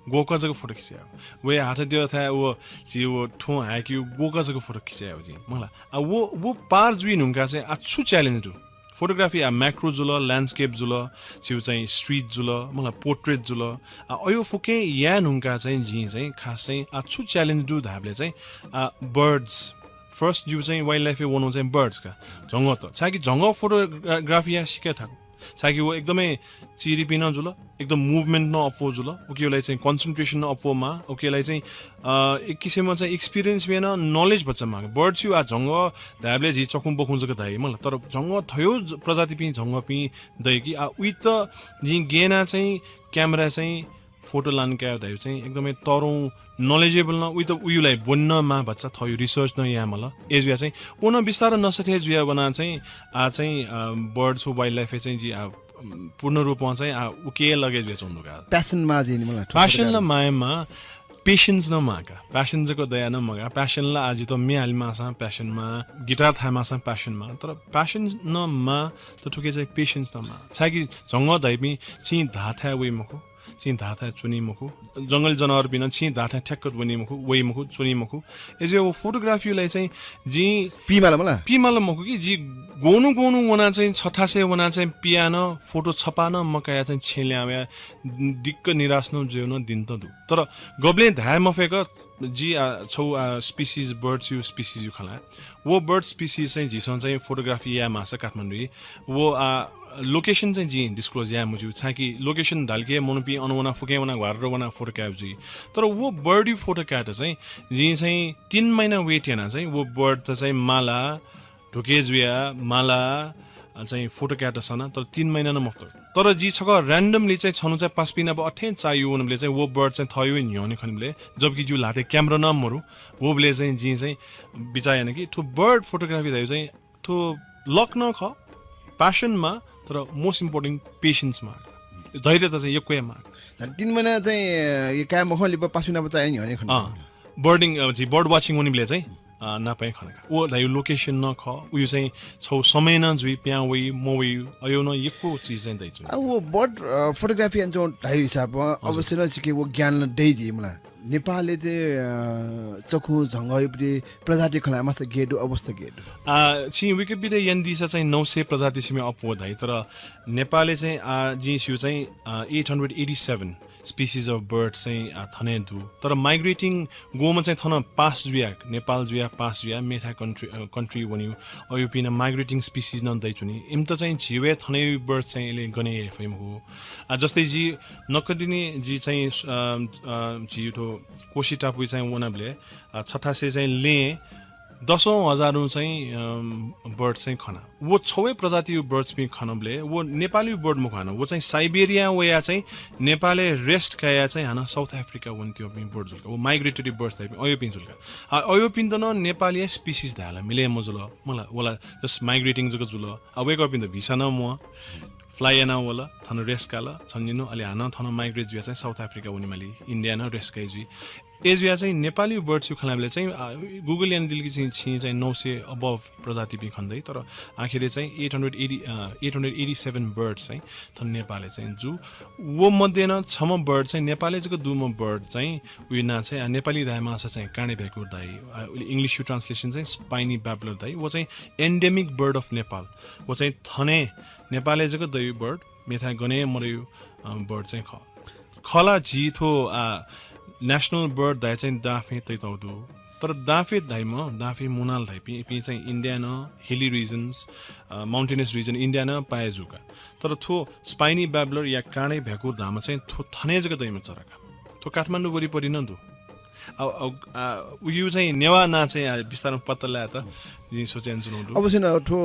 गोका जक फोटो खिचे आव। वे हाथ दियो थाय् वो जि वो थुं हाय्‌कि गोका जक फोटो खिचे आव जि। मला। आ वो, वो पार जुइ नुका चाहिँ आ छु च्यालेन्ज दु। फोटोग्राफी आ म्याक्रो जुल, ल्यान्डस्केप जुल, छिउ चाहिँ स्ट्रीट जुल, मला पोर्ट्रेट जुल। आ अयो फुके या नुका चाहिँ जि चाहिँ खास चाहिँ आ छु च्यालेन्ज दु धाबले चाहिँ आ बर्ड्स फर्स्ट जिउ चाहिँ वाइल्ड लाइफे वनु चाहिँ बर्ड्स का। झंगः त। छाकि झंगः फोटोग्राफी या सिके थाकु। छाकि वो एकदमै चिरिपिं न जुल, एकदम मुभमेन्ट न अप्वः जुल, उकेलाई चाहिँ कन्सन्ट्रेसन न अप्वः मा, उकेलाई चाहिँ, अ, एक किसिम चाहिँ एक्सपिरियन्स बेन नलेज बच्चा मा। बर्ड्स यु आ झंगः धाबले जि चखुं बखुं जक धाइ मला, तर झंगः थयो ज-, प्रजातिपिं झंगःपिं दइ कि आ उइत जि गेना चाहिँ क्यामेरा चाहिँ फोटो लान कायु धायु चाहिँ एकदमै तरौं नलेजेबल न उइत उयुलाई बोन्न मा बच्चा थयो रिसर्च न या मला। एजुया चाहिँ उन बिस्तार नसथे जुया बना चाहिँ आ चाहिँ, अ, बर्ड्स वाइल्ड लाइफ चाहिँ जि आ पूर्ण रूपमा चाहिँ आ उके लगे जुया चौंदुका। प्यासन मा जिनि मला। प्यासन ल मायमा पेशेन्स न माका। प्यासन जक दया न मगा। प्यासन ल आजि त मे हालि मासा प्यासन मा, गिटार थाय् मासा प्यासन मा। तर प्यासन न मा त थुके चाहिँ पेशेन्स न मा। छाकि झंगः धाइपिं चिं धाथाय् वइ मखु। चिं धाथाय् चुनी मखु। जंगल जनावरपिं न चिं धाथाय् ठ्याक्क वनी मखु, वइ मखु, चुनी मखु। एजे वो फोटोग्राफीलाई चाहिँ जि पिमाल मला? पिमाल मखु कि जि गोनु गोनु वना चाहिँ छथासे वना चाहिँ पिया न फोटो छपा न मकाया चाहिँ छेल्या वया दिक्क निराश न जुयो न दिन त दु। तर गबलें धाये मफेक जि आ, छौ आ, स्पिसिज, बर्ड्स यु स्पिसिज यु खला। वो बर्ड स्पिसिज चाहिँ झीसं चाहिँ फोटोग्राफी या मासा काठमाडौँ यु। वो आ, लोकेसन चाहिँ जि डिस्क्लोज या मुजु। छाकि लोकेसन धालके मनपी अनवना फुके वना घ्वार वना फोटो कायु जुइ। तर वो बर्ड यु फोटो कायत चाहिँ जि चाहिँ तीन महिना वेट याना चाहिँ वो बर्ड त चाहिँ माला ढुके जुया, माला, अ, चाहिँ फोटो कायत सना, तर तीन महिना न मफुत। तर जि छक र्‍यान्डमली चाहिँ छनु चाहिँ पासपिना ब अथें चायु वनबले चाहिँ वो बर्ड चाहिँ थयो न्ह्यने खनबले, जबकि जिउ लाते क्यामेरा न मरु, वो बले चाहिँ जि चाहिँ बिचार याना कि थु बर्ड फोटोग्राफी धायु चाहिँ थु लक न ख, प्यासन मा, तर मोस्ट इम्पोर्टेन्ट पेशेन्स मा। धैर्य त चाहिँ यक्वे मा। तीन महिना चाहिँ, अ, ये काय मखन लिपा पासपिना ब चायु न्ह्यने खन। अँ। बर्डिङ, अ, जि बर्ड वाचिङ वनिबले चाहिँ अ, नापं खन का। व धायु location नं खः, उयु चाहिँ छौ समय नं जुइ, प्यां वइ, मवइ, अयु नं यक्व चिज चाहिँ दइ छु। आ, व bird, अ, photography याना च्वं धायु हिसाबं, हजुर। अवश्य नं छिके व ज्ञान नं दइ जि मला। नेपालय् चाहिँ, अ, चखु झंगःयुपति प्रजाति खला मस्त गे दु, अवस्था गे दु। आ, छि Wikipedia याना दिसा चाहिँ नौ सय प्रजाति सिमे अप्वः धाइ, तर नेपालय् चाहिँ, आ, जिं स्यु चाहिँ, आ, eight hundred eighty seven species of birds चाहिँ, आ, थने दु। तर migrating गोमा चाहिँ थन pass जुया, नेपाल जुया, pass जुया, मेथा country, अ, country वन्यु, अयुपिं migrating species नं दइ छु नि। इमत चाहिँ झिवे थने birds चाहिँ इले गने याइ फइ मखु। आ, जस्तै जि नकदिने जि चाहिँ, अ, अ, झिउ थो कोशी टापुइ चाहिँ वनाबले, अ, छथासे चाहिँ ले दसौं हजारौं चाहिँ, अम, bird चाहिँ खना। वो छौवे प्रजातियु birds पिं खनबले, वो नेपाली bird मखु हानं। वो चाहिँ Siberia वया चाहिँ नेपाले rest काया चाहिँ हानं South Africa वन्त्यौपिं bird जुलका। वो migratory birds धाइपिं अयोपिं जुलका। आ, अयोपिं त न नेपाली species धाला, मिले मजुल। मला, वला just migrating जुक जुल। आ, वेकपिं त visa न मुआ। Fly याना वल, थन rest काल, छन्जिनु, अले हानं थन migrate जुया चाहिँ South Africa वनिमाली, India न rest काइ जुइ। ए जुया चाहिँ नेपाली birds यु खनाबले चाहिँ, आ, Google याना दिल कि चाहिँ, छि चाहिँ नौ सय above प्रजाति पिं खन दइ, तर आखिर चाहिँ eight hundred eighty, अ, eight hundred eighty seven birds चाहिँ थन नेपाले चाहिँ जु। वो मध्ये न छम bird चाहिँ नेपाले जक दुम bird चाहिँ उयु ना चाहिँ, आ, नेपाली धायमासा चाहिँ काँडे भ्याकुर धाइ, आ, English यु translation चाहिँ spiny babbler धाइ। वो चाहिँ endemic bird of Nepal। वो चाहिँ थने नेपाले जक दयु bird, मेथा गने मरयु, अ, bird चाहिँ ख-, खला झी थो, आ, national bird धाइ चाहिँ दाफे तैतौ दु। तर दाफे धाइम, दाफे मुनाल धाइपिं, इपिं चाहिँ India न hilly regions, अ, mountainous region India न पाए जुका। तर थो spiny babbler या काँडे भ्याकुर धाम चाहिँ थो थने जक दइम चरका। थो काठमाडौं वरिपरि न दु। आ, आ, आ, उयु चाहिँ नेवा ना चाहिँ, आ, बिस्तारं पत्ता लायत जिं सोचेन चुनौ दु। अवश्य न, थो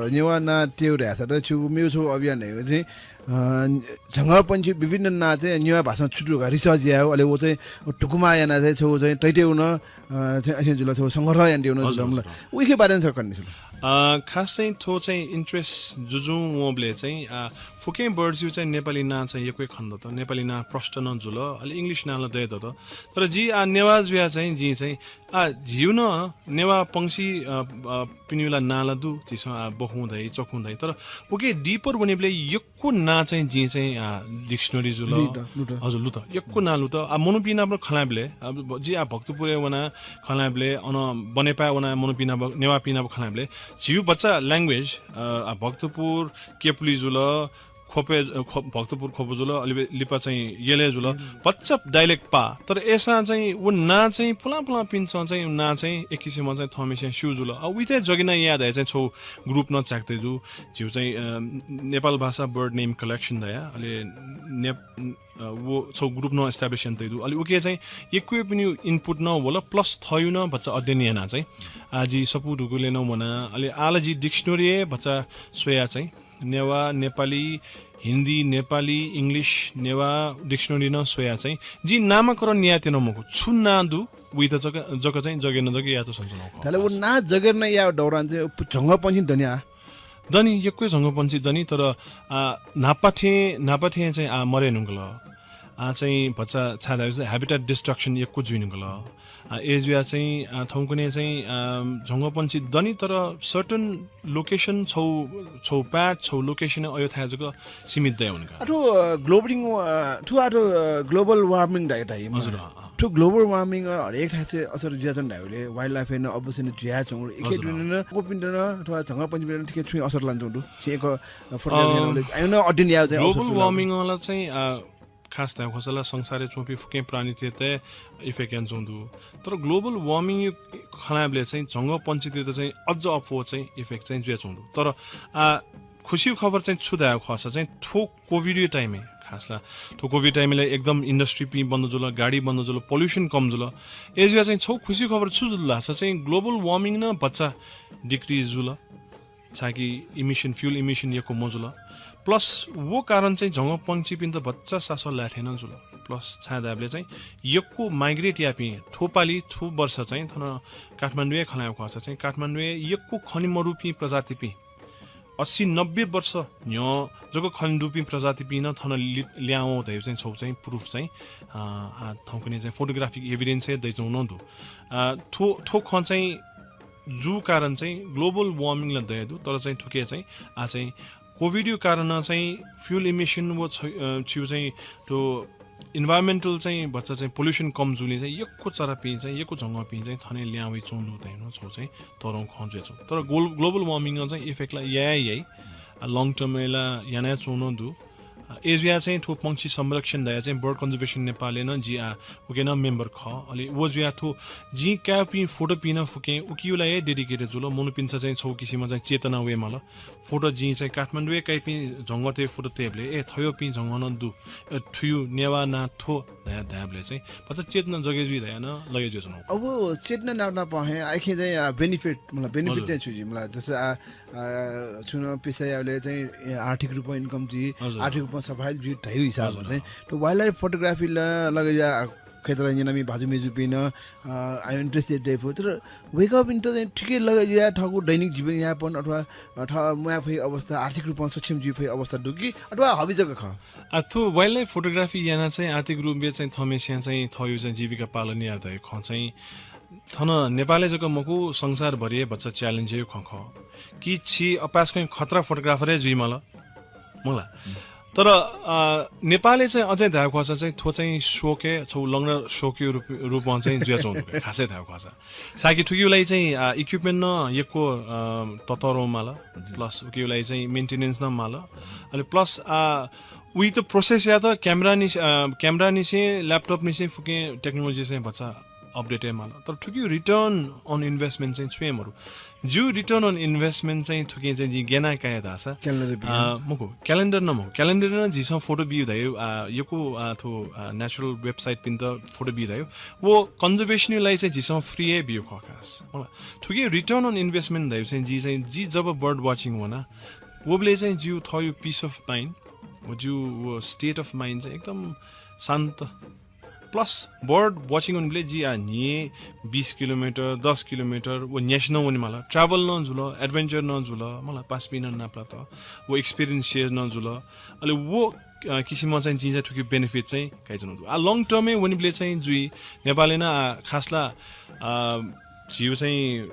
नेवा ना तेउ र्यासा त छु मेउ छु अभियान है चाहिँ, अ, झंगःपंछि विभिन्न ना चाहिँ नेवा भाषां छुटु का research याउ, अले वो चाहिँ टुकुमा याना चाहिँ छौ चाहिँ तैतेउ न, अ, चाहिँ असे जुल छौ संग्रह याना देउ न हजुर, जुल मला। हजुर। उइके बारेन छ कन्ने छु। अ, खास चाहिँ थो चाहिँ interest जुजु वबले चाहिँ, आ, फुकें birds यु चाहिँ नेपाली ना चाहिँ यक्वे खन दत, नेपाली ना प्रष्ट न जुल, अले English ना ल दय दत। तर जि आ नेवा जुया चाहिँ जि चाहिँ आ झिउ न नेवा पंक्षी, अ, अ, पिनिउला ना ल दु, जिसं आ बखु धाइ, चखु धाइ। तर उके deeper वनेबले यक्कु ना चाहिँ जि चाहिँ, आ, dictionary जुल। Lot, Lot. हजुर, लुत। यक्कु ना लुत। आ मनुपिना पर खलाबले, आ, ब-, जि आ भक्तपुरे वना खलाबले, अन बनेपा वना मनुपिना ब-, नेवा पिना ब खलाबले, झिउ बच्चा language, अ, आ भक्तपुर, केपुली जुल, खोपे, अ, खो-, भक्तपुर खोपु जुल, अलि बे-, लिपा चाहिँ यले जुल, हम्म। बच्चा dialect पा। तर एसा चाहिँ उ ना चाहिँ पुला पुला पिन्च चाहिँ उ ना चाहिँ एक किसिम चाहिँ थमेसे स्यु जुल। अ, उइते जगिना याद है चाहिँ छौ group न च्याक्दै जु, झिउ चाहिँ, अ, नेपाल भाषा bird name collection दया, अले नेप-, अ, वो छौ group न establish यान तै दु। अले उके चाहिँ यक्वे पनि input न वल, plus थयु न बच्चा अध्ययन याना चाहिँ। आ जि सपु ढुकुले न वना, अले आला जि dictionary ए बच्चा स्वया चाहिँ। नेवा, नेपाली, हिन्दी, नेपाली, English, नेवा dictionary न स्वया चाहिँ। जि नामकरण याते न मखु, छु ना दु, उइत जक, जक चाहिँ जगे न जगे यात सन्चु न खु। ताले वो ना जगे न या दौरान चाहिँ झंगःपंछि दनिया। दनि, यक्वे झंगःपंछि दनि, तर, आ, नापाथे, नापाथे चाहिँ, आ, मरे नुंगल। आ, चाहिँ भचा छादा habitat destruction यक्कु जुइनुगल। आ, ए जुया चाहिँ, आ, थौंकने चाहिँ, आ, झंगःपंछि दनि, तर certain location छौ, छौ पात, छौ location अयो थाय् जक सीमित दया हुनका। अथवा, अ, global, अ, थु अथवा, अ, global warming धाइ, धाइ, हजुर, अँ, अँ। थु global warming, अ, हरेक थाय् से असर जिया चन धाइले, wildlife न अवश्य न जुया चंगु, एके हजुर, अँ। दुने न, कोपिन न, अथवा झंगःपंछि न, ठिके छुइ असर लान चंगु, छि एक, अ, फर्क अ, आयो न अध्ययन या चाहिँ global warming वाला चाहिँ, अ, खास धायु खसला संसारे चुंपी फुके प्राणी ते effect यान चंगु। तर global warming यु खनाबले चाहिँ झंगःपंछि ते चाहिँ अझ अप्वः चाहिँ effect चाहिँ जुया चंगु। तर, आ, खुसी खबर चाहिँ छु धायु खस चाहिँ थो COVID यु time ए खासला। थो COVID time ले एकदम industry पि बन्द जुल, गाडी बन्द जुल, pollution कम जुल। ए जुया चाहिँ छौ खुसी खबर छु जुल धासा चाहिँ global warming न बच्चा decrease जुल। छाकि emission, fuel emission यक्व मजुल। Plus वो कारण चाहिँ झंगःपंछिपिन्त बच्चा सासः लाथेन जुल। Plus छाय् धायबले चाहिँ यक्व migrate यापिं थोपालि थु वर्ष चाहिँ थन काठमाडौँए खनायु खस चाहिँ काठमाडौँए यक्व खनि मरुपिं प्रजातिपिं अस्सी नब्बे वर्ष न्ह्यः जक खने दुपिं प्रजातिपिं नं थन लि-, ल्यावं धयु चाहिँ छौ चाहिँ proof चाहिँ, अ, आ, थौंकने चाहिँ photographic evidence हे दैचौं नं दु। अ, थो, थो खँ चाहिँ जू कारण चाहिँ ग्लोबल वार्मिङ ला दया दु, तर चाहिँ थुके चाहिँ आ चाहिँ कोभिड यु कारण चाहिँ फ्युल इमिसन व छ- अ, छिउ चाहिँ त्यो इन्भाइरोमेन्टल चाहिँ भचा चाहिँ पोल्युसन कम जुलिं चाहिँ यक्व चरापिं चाहिँ यक्व झंगःपिं चाहिँ थने ल्यां वइ च्वंगु धइनु छौ चाहिँ तरौं खँ जुया च्वं। तर ग्लो- ग्लोबल वार्मिङ चाहिँ इफेक्ट ला याया याइ। आ, लङ टर्म ला याना च्वं दु। आ, ए जुया चाहिँ थ्व पंक्षी संरक्षण दया चाहिँ बर्ड कन्जर्भेसन नेपालय् नं जि आ उके नं मेम्बर खः। अले व जुया थ्व जि काय्‌पिं फोटोपिं नं फुकें उकियु ला हे डेडिकेटेड जुल। मनूपिन्सं चाहिँ छौ किसिम चाहिँ चेतना वये माल। फोटो जिं चाहिँ काठमाडौँय् काइपिं झंगःतय् फोटो तयेबलय्, ए, थय्‌पिं झंगः नं दु, ए, थुयु नेवाः ना थ्व धया धायेबलय् चाहिँ भचा चेतना जगे जुइ धया नं लगे जुया च्वं। अब चेतना नाप नाप हे आइखे चाहिँ, आ, बेनिफिट, मतलब बेनिफिट हजुर। चाहिँ छु जुइ, मतलब जस्तो आ, आ, छुन पेसा याबलय् चाहिँ, ए, आर्थिक रूपं इन्कम जुइ, हजुर। आर्थिक रूपं सफाइ जुइ धयु हिसाबमा हजुर। चाहिँ त वाइल्डलाइफ फोटोग्राफी ल- लगे जुया क्षेत्र न्यनामि भाजु मेजुपिं नं, आ, आइ इन्ट्रेस्टेड दयेफु। तर वय्‌कःपिन्त चाहिँ ठिकै लगे जुया थःगु दैनिक जीवनयापन अथवा, अ, थः म्वाये फइ अवस्था, आर्थिक रूपं सक्षम जुइ फइ अवस्था दु कि अथवा हबी जक खः? आ, थ्व वाइल्डलाइफ फोटोग्राफी याना चाहिँ आर्थिक रूपं चाहिँ थःम्हेस्यां चाहिँ थःयु चाहिँ जीविका पालन या धयु खँ चाहिँ थन नेपालय् जक मखु, संसारभरि हे भचा च्यालेन्ज हे खँ खः। कि छि अपाय्‌सकं खतरा फोटोग्राफर हे जुइ माल। मला। तर, अ, नेपालय् चाहिँ अझै धायु खःसा चाहिँ थ्व चाहिँ शौक हे छौ लग्न शौकयु रूप- रूपं चाहिँ जुया च्वं दु, खासै धायु खःसा। साकि थुकियु लागि चाहिँ, आ, इक्विपमेन्ट नं यक्व, अ, ततरौं माल, जी। प्लस उकियु लागि चाहिँ मेन्टेनेन्स नं माल। अले प्लस, आ, उइ त प्रोसेस या त क्यामेरा निस- अ, क्यामेरा निसें, ल्यापटप निसें फुकें टेक्नोलोजी चाहिँ भचा अपडेट हे माल। तर थुकियु रिटर्न अन इन्भेस्टमेन्ट चाहिँ छुं हे मरु। ज्यू रिटर्न अन इन्भेस्टमेन्ट चाहिँ थुके चाहिँ जिं गेना काये धाःसा, क्यालेन्डर बिया। अ, मखु, क्यालेन्डर नं मखु। क्यालेन्डर नं झीसं फोटो बियु धायु, आ, यक्व, आ, थ्व, आ, नेचुरल वेबसाइटपिन्त फोटो बियु धायु। व कन्जर्भेसनयु लागि चाहिँ झीसं फ्री हे बियु खः खास। मला। थुके रिटर्न अन इन्भेस्टमेन्ट धायु चाहिँ जि चाहिँ, जि जब बर्ड वाचिङ वना, वबलय् चाहिँ ज्यू थःयु पिस अफ माइन्ड, व ज्यू व स्टेट अफ माइन्ड चाहिँ एकदम शान्त। प्लस बर्ड वाचिङ वनेबलय् जि आ न्हिं बिस किलोमिटर, दस किलोमिटर व न्यासि नं वने माल। ट्राभल नं जुल, एडभेन्चर नं जुल, मला पासापिं नं नापलात, व एक्सपिरियन्स सेयर नं जुल। अले व, अ, किसिमं चाहिँ जिं चाहिँ थुके बेनिफिट चाहिँ काइच्वना दु। आ लङ टर्मय् वनेबलय् चाहिँ जुइ नेपालय् नं, आ, खास ला, आ, झिउ चाहिँ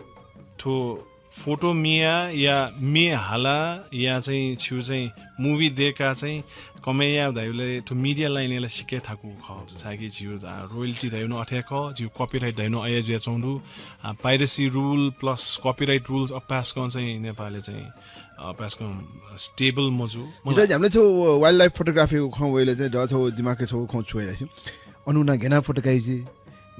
थ्व फोटो मिया या मे हाला या चाहिँ छिउ चाहिँ मुभी देका चाहिँ कमय् या धाइबलय् थ्व मिडिया लाइनय् ला सिक्क थाकु खः। छाय्‌कि झिउ, आ, रोयल्टी धाइबलय् नं अथे खः, झिउ कपिराइट धाइबलय् नं अय् जुया च्वं दु। आ, piracy rule plus copyright rules अपाय्‌सकं चाहिँ नेपालय् चाहिँ, अ, अपाय्‌सकं स्टेबल मजू। जितः झ्यामले छौ वाइल्डलाइफ फोटोग्राफीको खँ वइले चाहिँ द छौ दिमागय् छौ खँ छुइ लाइसि। अनु नं गेना फोटो काइजि,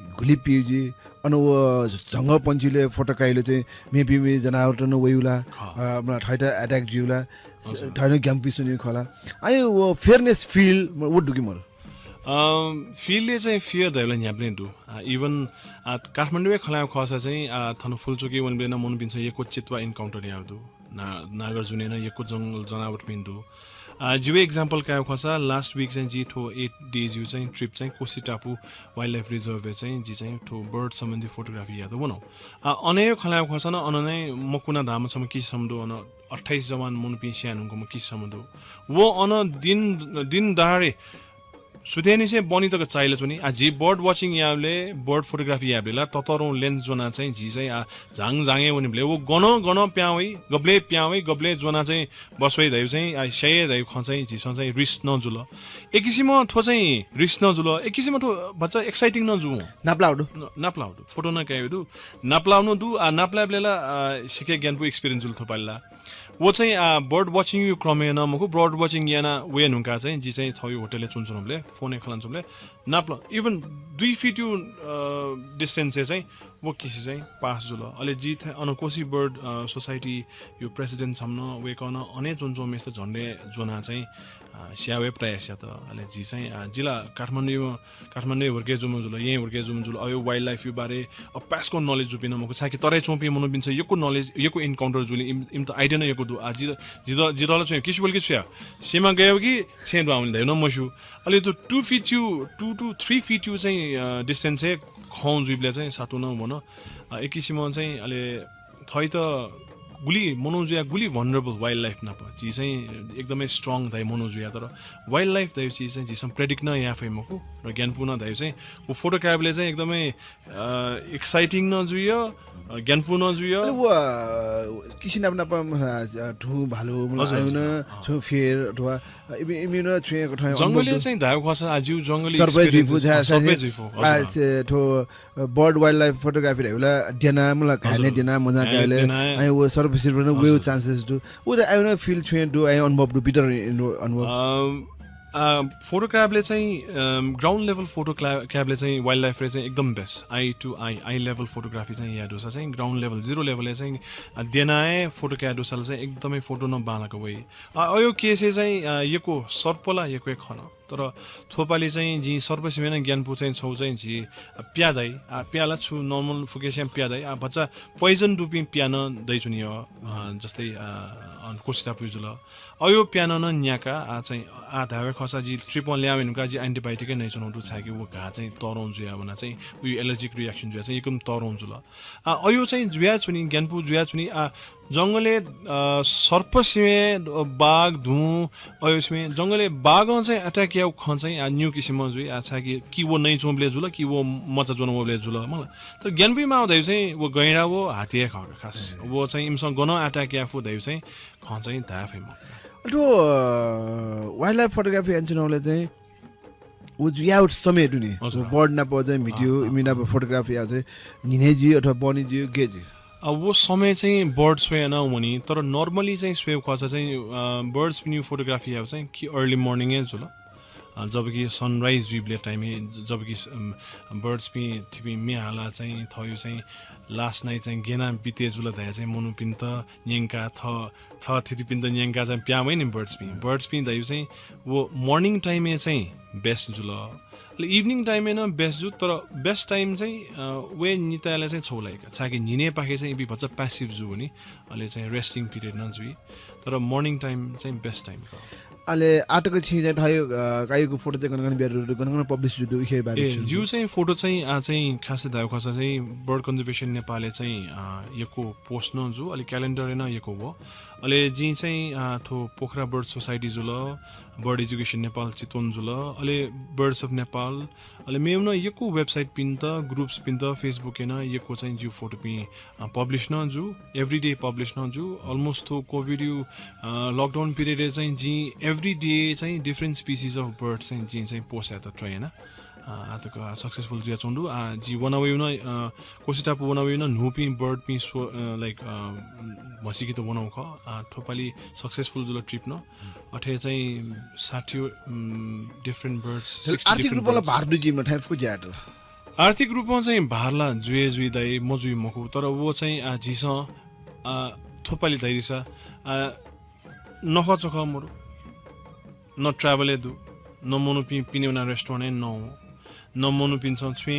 गुलि पिउजि, अन व झंगः पंक्षीले फोटो काइले चाहिँ मेपिं जनावरत नं वयुला, खः। अ, मतलब थःत अट्याक जुयुला, हजुर। थःत ग्याम्पिसुनि खला। आइ व फेयरनेस फिल व दुगि मरु। अम, फिलले चाहिँ फियर धाइबलय् न्ह्याबलें दु। आ, इभन, आ, काठमाडौँय् खँ ल्हायेगु खःसा चाहिँ, आ, थन फुलचोकय् वनेबलय् नं मनूपिन्सं यक्व चितुवा इन्काउन्टर याउ दु। ना-, नागार्जुनय् नं यक्व जंगल जनावरपिं दु। आ, जिउ एक्जाम्पल कायेगु खःसा लास्ट विक चाहिँ जि थ्व एट डेज यु चाहिँ ट्रिप चाहिँ कोशी टापु वाइल्डलाइफ रिजर्भय् चाहिँ जि चाहिँ थ्व बर्ड सम्बन्धी फोटोग्राफी यात वनौ। आ, अनय् खँ ल्हायेगु खःसा नं अन नै मकुना धाःम्ह छम्ह किसिसम्म दु, अन अट्ठाइस जवान मनूपिं स्याये धुंकूम्ह किसिसम्म दु। व अन दिन, दिन दहाडे सुथय्‌निसें बनि तक चाइला च्वनी। आ, जि बर्ड वाचिङ याबलय्, बर्ड फोटोग्राफी याबलय् ला ततरौं लेन्स ज्वना चाहिँ जि चाहिँ, आ, झाङ झाङय् वनेबलय् व गन गन प्यां वइ, गबलय् प्यां वइ, गबलय् ज्वना चाहिँ बस्वइ धाइउ चाहिँ, आ, स्याये धाइउ खँ चाहिँ झीसं चाहिँ रिस्क नं जुल। एक किसिमं थ्व चाहिँ रिस्क नं जुल, एक किसिमं थ्व भचा एक्साइटिङ नं जू। नापलाउ दु। न-, नापलाउ दु। फोटो नं कायु दु। नापलाउ नं दु, आ, नापलाइबलय् ला, आ, सिक्क ग्यानापु एक्सपिरियन्स जुल थ्वपालि ला। व चाहिँ, आ, बर्ड वाचिङ यु क्रमय् नं मखु, बर्ड वाचिङ याना वये धुंका चाहिँ जि चाहिँ थःयु होटलय् च्वनाच्वनाबलय्, फोनय् खँ ल्हानाच्वनाबलय्, नापलाउ, इभन दुई फिट यु, अ, डिस्टेन्सय् चाहिँ व किसि चाहिँ पास जुल। अले जि थ-, अन कोशी बर्ड, अ, सोसाइटी यु प्रेसिडेन्ट छम्ह नं, वय्‌कः नं अन हे च्वनाच्वंम्हेसित झन्डय् ज्वना चाहिँ, अ, स्याये प्रयास यात। अले जि चाहिँ, अ, जि ला काठमाडौँ काठमाडौँ हुर्के जूम्ह जुल, येँ हुर्के जूम्ह जुल, अय् वाइल्डलाइफ यु बारे अपाय्‌सकं नलेज जूपिं नं मखु, छाय्‌कि तराई च्वंपिं मनूपिन्सं यक्व नलेज, यक्व इन्काउन्टर जुलिं इम-, इमित आइडिया नं यक्व दु। आ, जित, जित, जित ला छु या, किसि वल कि छु या, सेमा गय् कि छेँ दुहां वल धाइउ नं मस्यू। अले थ्व टू फिट यु, टू टू थ्री फिट यु चाहिँ, अ, डिस्टेन्स हे खँ जुइबलय् चाहिँ सातु नं वन। अ, एक किसिमं चाहिँ अले थःत गुलि मनू जुया गुलि भनरेबल वाइल्ड लाइफ नाप। झी चाहिँ एकदमै स्ट्रङ धाइ मनू जुया, तर वाइल्ड लाइफ धाइ चिज चाहिँ झीसं प्रेडिक्ट नं याये फइ मखु। र ग्यानपु नं धाइ चाहिँ व फोटोग्राफीले चाहिँ एकदमै एक्साइटिङ नं जुइयो, ग्यानपु नं जुइयो। व किसिम नाप नाप धुँ भालु मला आयु न छु फेर अथवा इमिन छुए कथं जंगली चाहिँ धायु खसा आजु जंगली सर्वे जुइफु झा सर्वे जुइफु। थो बर्ड वाइल्ड लाइफ फोटोग्राफी धाइबला देना मला घाने देना मजा काले। आइ व सर्वे सिर्फ न वे चान्सेस दु। उ द आयु न फिल छुए दु आइ अनुभव दु बिटर अनुभव। फोटोग्राफले चाहिँ ग्राउन्ड लेभल फोटो क्राफले चाहिँ वाइल्ड लाइफले चाहिँ एकदम बेस्ट। आई टु आई आई लेभल फोटोग्राफी चाहिँ या दुसा चाहिँ ग्राउन्ड लेभल जिरो लेभलले चाहिँ देनाए फोटो क्या दुसाले चाहिँ एकदमै फोटो न बालक वइ। अयो केसे चाहिँ यको सर्पला यको खन। तर थोपाली चाहिँ जि सर्प सिमेन ग्यानपु चाहिँ छौ चाहिँ जि प्यादाइ आ प्याला छु नर्मल फुकेस्याम प्यादाइ आ बच्चा पोइजन दुपिं प्यान दैचुनियो। जस्तै कोसिटा पुजुल अयो प्यानन न्याका आ चाहिँ आ धावे खसा जि ट्रिपं ल्यावेनुका जि एन्टिबायोटिकै नै चुनौ दु छाकि व घा चाहिँ तरौं जुया वना चाहिँ उयो एलर्जिक रियाक्सन जुया चाहिँ एकदम तरौं जुल। आ अयो चाहिँ जुया छुनि ग्यानपु जुया छुनि आ जंगले सर्प सिमे बाघ धुँ अयो सिमे जंगले बाघं चाहिँ अट्याक याउ खं चाहिँ आ न्यू किसिम जुइ आ छाकि कि वो नै चोबले जुल कि वो मचा जोन वबले जुल मला। तर ग्यानपुइ माउ धाइ चाहिँ वो गैंडा वो हातिया खा खास वो चाहिँ इमसं गन अट्याक याफु धाइ चाहिँ खं चाहिँ धाया फइ म। अथवा वाइल्ड लाइफ फोटोग्राफी एन्चुनौले चाहिँ उ जुया समय दुने बर्ड नाप चाहिँ भिडियो इमि नाप फोटोग्राफी या चाहिँ निने जी अथवा बनी जी गे जी। अब वो समय चाहिँ बर्ड स्वया न वनी तर नर्मली चाहिँ स्वयु खर्च चाहिँ बर्ड्स पिनि फोटोग्राफी या चाहिँ कि अर्ली मर्निङ जुल। जबकि सनराइज जुइबले टाइम जबकि बर्ड्स पि थिपि मे हाला चाहिँ थयु चाहिँ लास्ट नाइट चाहिँ गेना बिते जुल धाया चाहिँ मनुपिन्त न्यंका थ थ थितिपिन्त न्यंका चाहिँ प्यामै नि बर्ड्स पि बर्ड्स पि धायु चाहिँ वो मर्निङ टाइमय् चाहिँ बेस्ट जुल। अले इभिनिङ टाइमय् न बेस्ट जु तर बेस्ट टाइम चाहिँ वे नितायला चाहिँ छौ लाइक छाकि निने पाखे चाहिँ इबि भचा प्यासिभ जु वनी। अले चाहिँ रेस्टिङ पिरियड न जुइ तर मर्निङ टाइम चाहिँ बेस्ट टाइम। अले आटक छि चाहिँ थयो कायुको फोटो चाहिँ गनगन बिया गनगन पब्लिश जु दु इखे बारे ए जु चाहिँ फोटो चाहिँ आ चाहिँ खास धायु खसा चाहिँ बर्ड कन्जर्भेसन नेपालले चाहिँ यको पोस्ट न जु अले क्यालेन्डर न यको वो। अले जि चाहिँ थो पोखरा बर्ड सोसाइटी जुल बर्ड एजुकेसन नेपाल चितवन जुल अले बर्ड्स अफ नेपाल अले मेउन यक्व वेबसाइटपिन्त ग्रुप्सपिन्त फेसबुकय् न यक्व चाहिँ जिउ फोटोपिं पब्लिस नं जु। एभ्री डे पब्लिस नं जु। अलमोस्ट थो कोभिड यु लकडाउन पिरियडय् चाहिँ जिं एभ्री डे चाहिँ डिफरेन्ट स्पिसिज अफ बर्ड चाहिँ जिं चाहिँ पोस्ट यात ट्राई याना। आतक सक्सेसफुल जुयाच्वंदु। जि वनावयु न कोसिटापु वनावयु न न्हूपिं बर्डपिं स्व लाइक म्हसीकेत वनाउ खः। थोपालि सक्सेसफुल जुल ट्रिप न। अथे चाहिँ साठी डिफरेन्ट बर्ड्स। आर्थिक रूपमा भार दु जिमना थाय् फुक्क ज्यात। आर्थिक रूपमा चाहिँ भारला जुए जुइ दाइ मजुइ मखु तर वो चाहिँ आ झीसं आ थोपालि दाइरिसा आ नखः चखः मरु। न ट्राभल दु न मनुपिं पिने वना रेस्टुरेन्ट न न मनुपिन्सं छुइ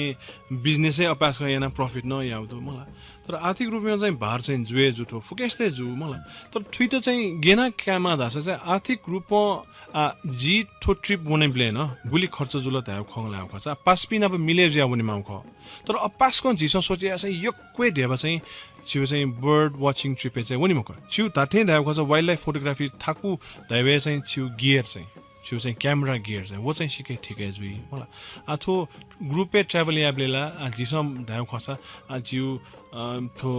बिजनेसै अपास याना प्रफिट न याउ दु मला। तर आर्थिक रूपमा चाहिँ भार चाहिँ जुए जुथो फुकेस्ते जु मला। तर थुइत चाहिँ गेना कामा धासा चाहिँ आर्थिक रूपमा आ जि थो ट्रिप वने ब्लेन गुलि खर्च जुल धायु खंगला खर्च पासपि नाप मिले जुया वने माउ खः। तर अपासकं झीसं सोचे चाहिँ यक्वे धेबा चाहिँ छिउ चाहिँ बर्ड वाचिङ ट्रिपे चाहिँ वने मखु। छिउ धाथे धायु खर्च वाइल्ड लाइफ फोटोग्राफी थाकु धायु चाहिँ छिउ गियर चाहिँ छिउ चाहिँ क्यामेरा गियर चाहिँ वो चाहिँ सिके ठिकै जुइ मला। आ थो ग्रुपे ट्राभल याबलेला आ झीसं धायु खर्च आ जिउ थो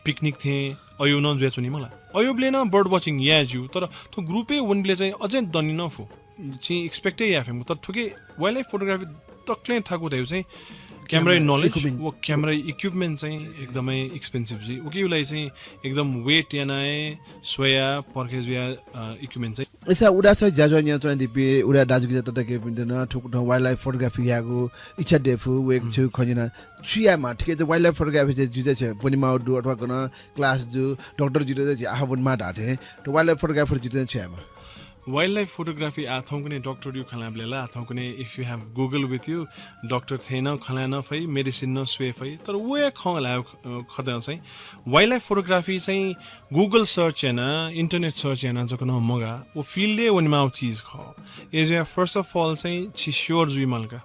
पिकनिक थे अयु न जुया चुनि मला। अयुबले न बर्ड वाचिङ या जिउ तर थो ग्रुपे वनबले चाहिँ अझै दनि न फु। चाहिँ एक्सपेक्टै याफेमु तर थुके वाइल्ड लाइफ फोटोग्राफी तक्लें थाकु धायु चाहिँ क्यामेरा नलेज वो क्यामेरा इक्विपमेन्ट चाहिँ एकदमै एक्सपेन्सिभ जुइ। उके उलाई चाहिँ एकदम वेट यानाए स्वया पर्खे जुया इक्विपमेन्ट चाहिँ ऐसा उदास ज्याझ्वः नियन्त्रण दिपे उदा दाजुकिजा ततके पिन्त न थुकुथं वाइल्ड लाइफ फोटोग्राफी यागु इच्छा देफु वेक छु खनिना। छु यामा ठिकै त वाइल्ड लाइफ फोटोग्राफी चाहिँ जुजा छ बनिमाउ दु अथवा गन क्लास जु डाक्टर जुत चाहिँ आहा बनिमा धाथे। त वाइल्ड लाइफ फोटोग्राफर जुत चाहिँ छु यामा। वाइल्ड लाइफ फोटोग्राफी आ थौंकने डाक्टर यु खलाबलेला आ थौंकने if you have Google with you doctor then खलान फै मेडिसिन न स्वे फै। तर वो या खं ला खत चाहिँ वाइल्ड लाइफ फोटोग्राफी चाहिँ गुगल सर्च याना इन्टरनेट सर्च याना जक न मगा। वो फिल्डे वनिमाउ चिज ख। एज या फर्स्ट अफ अल चाहिँ छि स्योर जुइ मालका।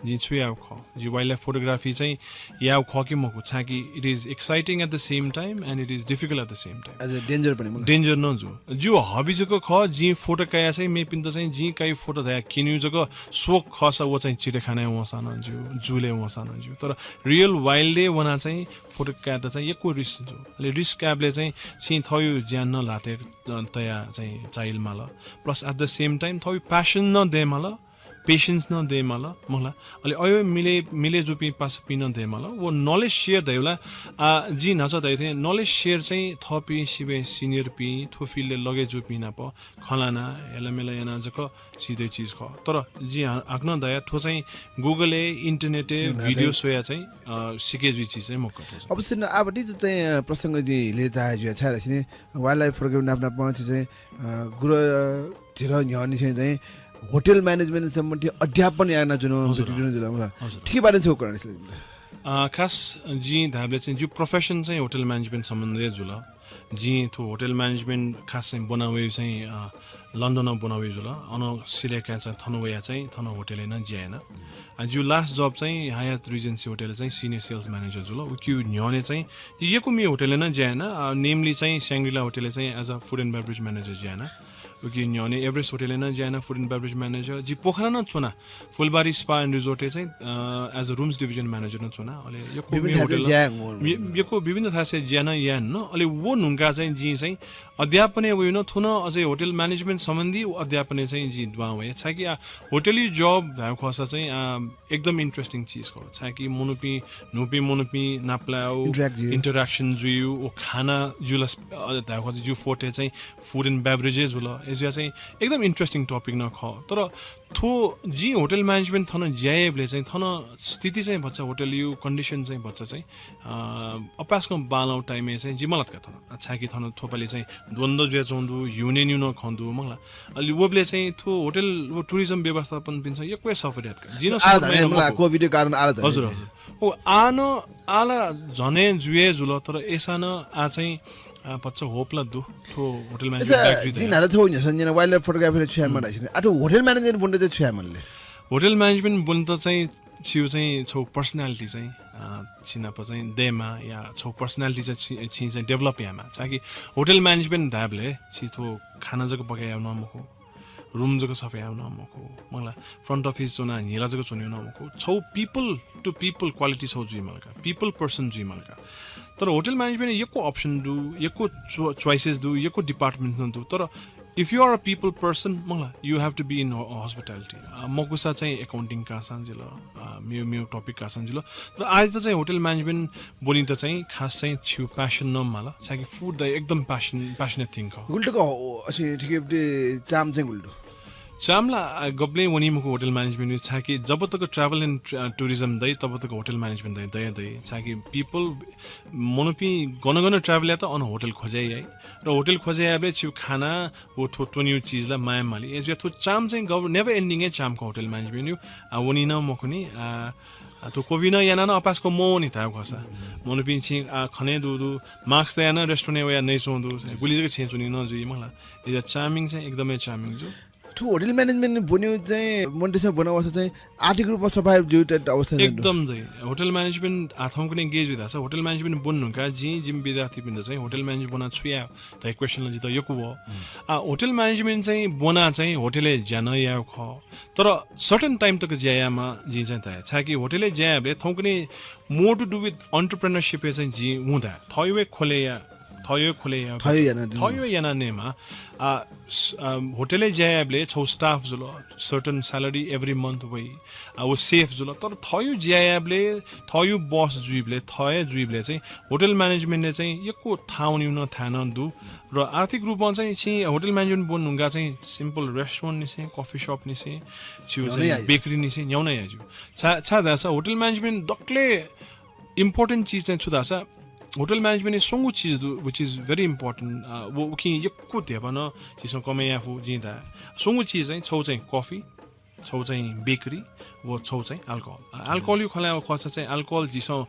जिं छु याःगु खः, जिं वाइल्डलाइफ फोटोग्राफी चाहिँ याःगु खः कि मखु, छाकि it is exciting at the same time and it is difficult at the same time। अझ डेन्जर पनि, मतलब। डेन्जर नं जू। जिगु हबी जक खः, जिं फोटो काया चाहिँ मेपिन्त चाहिँ जिं काइ फोटो धया किन्यु जक सोख खःसा व चाहिँ चिडियाखानाय् वंसां नं ज्यू, जूलय् वंसां नं ज्यू। तर रियल वाइल्डय् वना चाहिँ फोटो कायेत चाहिँ यक्व रिस्क जू। अले रिस्क कायेबलय् चाहिँ छिं थःयु ज्यान नं ल्हातय्, अ, तया चाहिँ चाइल माल। Plus at the same time थःयु प्यासन नं दयेमाल, पेसेन्स नं दयेमाल, मखुला। अले अयो मिले, मिले जूपिं पासापिं नं दयेमाल। व नलेज सेयर धयागु ला, आ, जिं न्हाचा धयाथें नलेज सेयर चाहिँ थःपिं सिबें सिनियरपिं, थ्व फिल्डय् लगे जूपिं नाप खँ ल्हाना, हेलामेला याना जक सिधे चिज खः। तर जिं हा-, हाकनं धया, थ्व चाहिँ Google-य्, इन्टरनेटय् भिडियो स्वया चाहिँ, अ, सिके जुइ चिज चाहिँ मखु थ्व चाहिँ। अवश्य नं, आः नित चाहिँ, अ, प्रसंग जिं इलय् चाहे जुया छाय् धाःसा नि, वाइल्डलाइफ फोटोग्राफी नाप नाप चाहिँ, अ, गुरु, अ, झिर न्ह्यःनिसें चाहिँ होटल म्यानेजमेन्ट सम्बन्धी अध्यापन याना जुन, हजुर। जुन जुल, मतलब। हजुर। थुकी बारे छौ करण। अ, खास जिं धायेबलय् चाहिँ जिगु प्रोफेसन चाहिँ होटल म्यानेजमेन्ट सम्बन्धी जुल। जिं थ्व होटल म्यानेजमेन्ट खास चाहिँ ब्वना वयेगु चाहिँ, अ, लन्डनं ब्वना वयेगु जुल। अन सिधे काय् चाहिँ थन वया चाहिँ थन होटलय् नं ज्या याना। अ, जिगु लास्ट जब चाहिँ हयात रिजेन्सी होटलय् चाहिँ सिनियर सेल्स म्यानेजर जुल। उकियु न्ह्यःने चाहिँ जिं यक्व म्ये होटलय् नं ज्या याना। अ, namely चाहिँ स्याङ्ग्रिला होटलय् चाहिँ as a food and beverage manager ज्या याना। उकियु न्ह्यःने एभरेस्ट होटलय् नं ज्या याना food and beverage manager। जि पोखरा नं च्वना। फुलबारी स्पा एन्ड रिजोर्टय् चाहिँ, अ, as a rooms division manager नं च्वना। अले यक्व विभिन्न म्ये थाय् होटल, ज्या याना। वं। यक्व विभिन्न थाय् ज्या नं याना। अले व न्हुंका चाहिँ जिं चाहिँ अध्यापनय् वयेगु नं, थुन अझै होटल म्यानेजमेन्ट सम्बन्धी अध्यापनय् चाहिँ जिं दुहां वया। छाकि आ, होटलय् जब धायेगु खःसा चाहिँ, आ, एकदम इन्ट्रेस्टिङ चिज खः। छाकि मनूपिं, न्हूपिं मनूपिं नापलायेगु, interact जुइगु। इन्टरयाक्सन जुइगु, व खाना जुल, अ, धायेगु खःसा जि फोटोय् चाहिँ food and beverages जुल। अय्‌जुया चाहिँ एकदम इन्ट्रेस्टिङ टपिक नं खः। तर थ्व जिं होटल म्यानेजमेन्ट थन ज्या यायेबलय् चाहिँ थन स्थिति चाहिँ भचा होटलयु कन्डिसन चाहिँ भचा चाहिँ, अ, अपाय्‌सकं बांलाउ टाइमय् चाहिँ जि मलात का थन। छाकि थन थ्वपालि चाहिँ द्वन्द्व जुयाच्वंगु दु, युनियनयु नं खँ दु, मखुला। अले वबलय् चाहिँ थ्व होटल व टुरिज्म व्यवस्थापनपिन्सं यक्व हे सफर यात का। जिं नं आः सफर झने याना मला, मखु। कोभिडया कारण आः झने। हजुर, हजुर। ओ, आः नं, आः ला झने जुया जुल, तर अय्‌सां नं आः चाहिँ, अ, भचा होप ला दु। थ्व होटल म्यानेजमेन्ट अय्‌सा, back जुइ जिं धया। न्हाचा छौ न्ह्यसः न्यना, वाइल्डलाइफ फोटोग्राफीय् छु यायेमाल धाःसा नि। आः थ्व होटल म्यानेजमेन्ट ब्वनेत छु यायेमाल ले? होटल म्यानेजमेन्ट ब्वनेत चाहिँ छिगु चाहिँ छौ पर्सनालिटी चाहिँ, अ, छि नाप चाहिँ दयेमाः या छौ पर्सनालिटी चाहिँ छि, छि चाहिँ डेभलप यायेमाः। छाकि होटल म्यानेजमेन्ट धायेबलय् छि थ्व खाना जक पकायेगु नं मखु, रुम जक सफा यायेगु नं मखु, मखुला, फ्रन्ट अफिस च्वना न्हिला जक च्वनेगु नं मखु। छौ people to people क्वालिटी छौ जुइमाल का, people पर्सन जुइमाल का। तर होटल म्यानेजमेन्टय् यक्व अप्सन दु, यक्व चो-, च्वाइसेस दु, यक्व डिपार्टमेन्ट नं दु। तर if you are a people person, मखुला, you have to be in ho-, hospitality। अ, मखुसा चाहिँ एकाउन्टिङ काःसां जिल, अ, मेव मेव टपिक काःसां जिल। तर आः त चाहिँ होटल म्यानेजमेन्ट ब्वनेत चाहिँ खास चाहिँ छिगु प्यासन नं माल, छाकि फुड द एकदम प्यासन, प्यासनेट थिङ खः। गुलि तक हो, असे ठिकै चाम चाहिँ गुलि दु। चाम ला, अ, गबलें वनी मखु होटल म्यानेजमेन्ट, छाकि जब तक ट्राभल एन्ड, अ, टुरिज्म दइ, तब तक होटल म्यानेजमेन्ट दइ, दइ, दइ। छाकि people, मनूपिं गन गन ट्राभल यात, अन होटल खोजे याइ। र होटल खोजे याबलय् छिगु खाना व थ्व त्वनेगु चिज ला माया माली। अय्‌जुया थ्व चाम चाहिँ गब-, नेभर एन्डिङ हे चाम खः होटल म्यानेजमेन्टयु। आ, वनी नं मखुनि, आ, आ, थ्व कोभिड नं याना नं अपाय्‌सकं मवनी धायेगु खःसा। मनूपिं छिं, आ, खने दु दु, मास्क तया नं रेस्टुरेन्टय् वया नइच्वं दु, गुलि जक छेँय् च्वनी नं जुइ, मखुला। अय्‌जुया चामिङ चाहिँ एकदमै चामिङ जू। थ्व होटल म्यानेजमेन्ट ब्वनेगु चाहिँ मनूतय्‌सं ब्वना वःसा चाहिँ आर्थिक रूपमा सर्भाइभ जुइगु अवस्था चाहिँ दु। एकदम चाहिँ। होटल म्यानेजमेन्ट आ थौंकन्हय् गय् जुइ धाःसा, होटल म्यानेजमेन्ट ब्वने धुंकाः जिं जिमि विद्यार्थीपिन्त चाहिँ होटल म्यानेजमेन्ट ब्वना छु याये धइगु क्वेसन ला जितः यक्व वः। आ, होटल म्यानेजमेन्ट चाहिँ ब्वना चाहिँ होटलय् ज्या नं यायेगु खः। तर सर्टेन टाइम तक ज्या यायेमाः जिं चाहिँ धाये। छाकि होटलय् ज्या यायेबलय् थौंकन्हय् more to do with entrepreneurship-य् चाहिँ जिं हुँ धाये। थःयु हे खोले या, थःयु हे खोले या, थःयु याना, थःयु हे याना नयेमाः। आ, स-, आ, होटलय् ज्या यायेबलय् छौ स्टाफ जुल, सर्टेन स्यालेरी एभ्री मन्थ वइ, आ, व सेफ जुल। तर थःयु ज्या यायेबलय्, थःयु बस जुइबलय्, थः हे जुइबलय् चाहिँ होटल म्यानेजमेन्टय् चाहिँ यक्व थाहां वनीगु नं थाय् नं दु। र आर्थिक रूपमा चाहिँ छिं होटल म्यानेजमेन्ट ब्वने धुंकाः चाहिँ सिम्पल रेस्टुरेन्ट निसें, कफी सप निसें, छिगु न्ह्याउन चाहिँ याइ। बेकरी निसें न्ह्याउन याइ ज्यू। छा-, छाय् धाःसा होटल म्यानेजमेन्ट दकले इम्पोर्टेन्ट चिज चाहिँ छु धाःसा होटल म्यानेजमेन्टय् स्वंगू चिज दु, which is very important। अ, व उकिं यक्व ध्यबा नं झीसं कमय् याये फु जिं धाये। स्वंगू चिज चाहिँ छौ चाहिँ कफी, छौ चाहिँ बेकरी, व छौ चाहिँ अल्कोहल। अ, अल्कोहलयु खँ ल्हायेगु खःसा चाहिँ अल्कोहल झीसं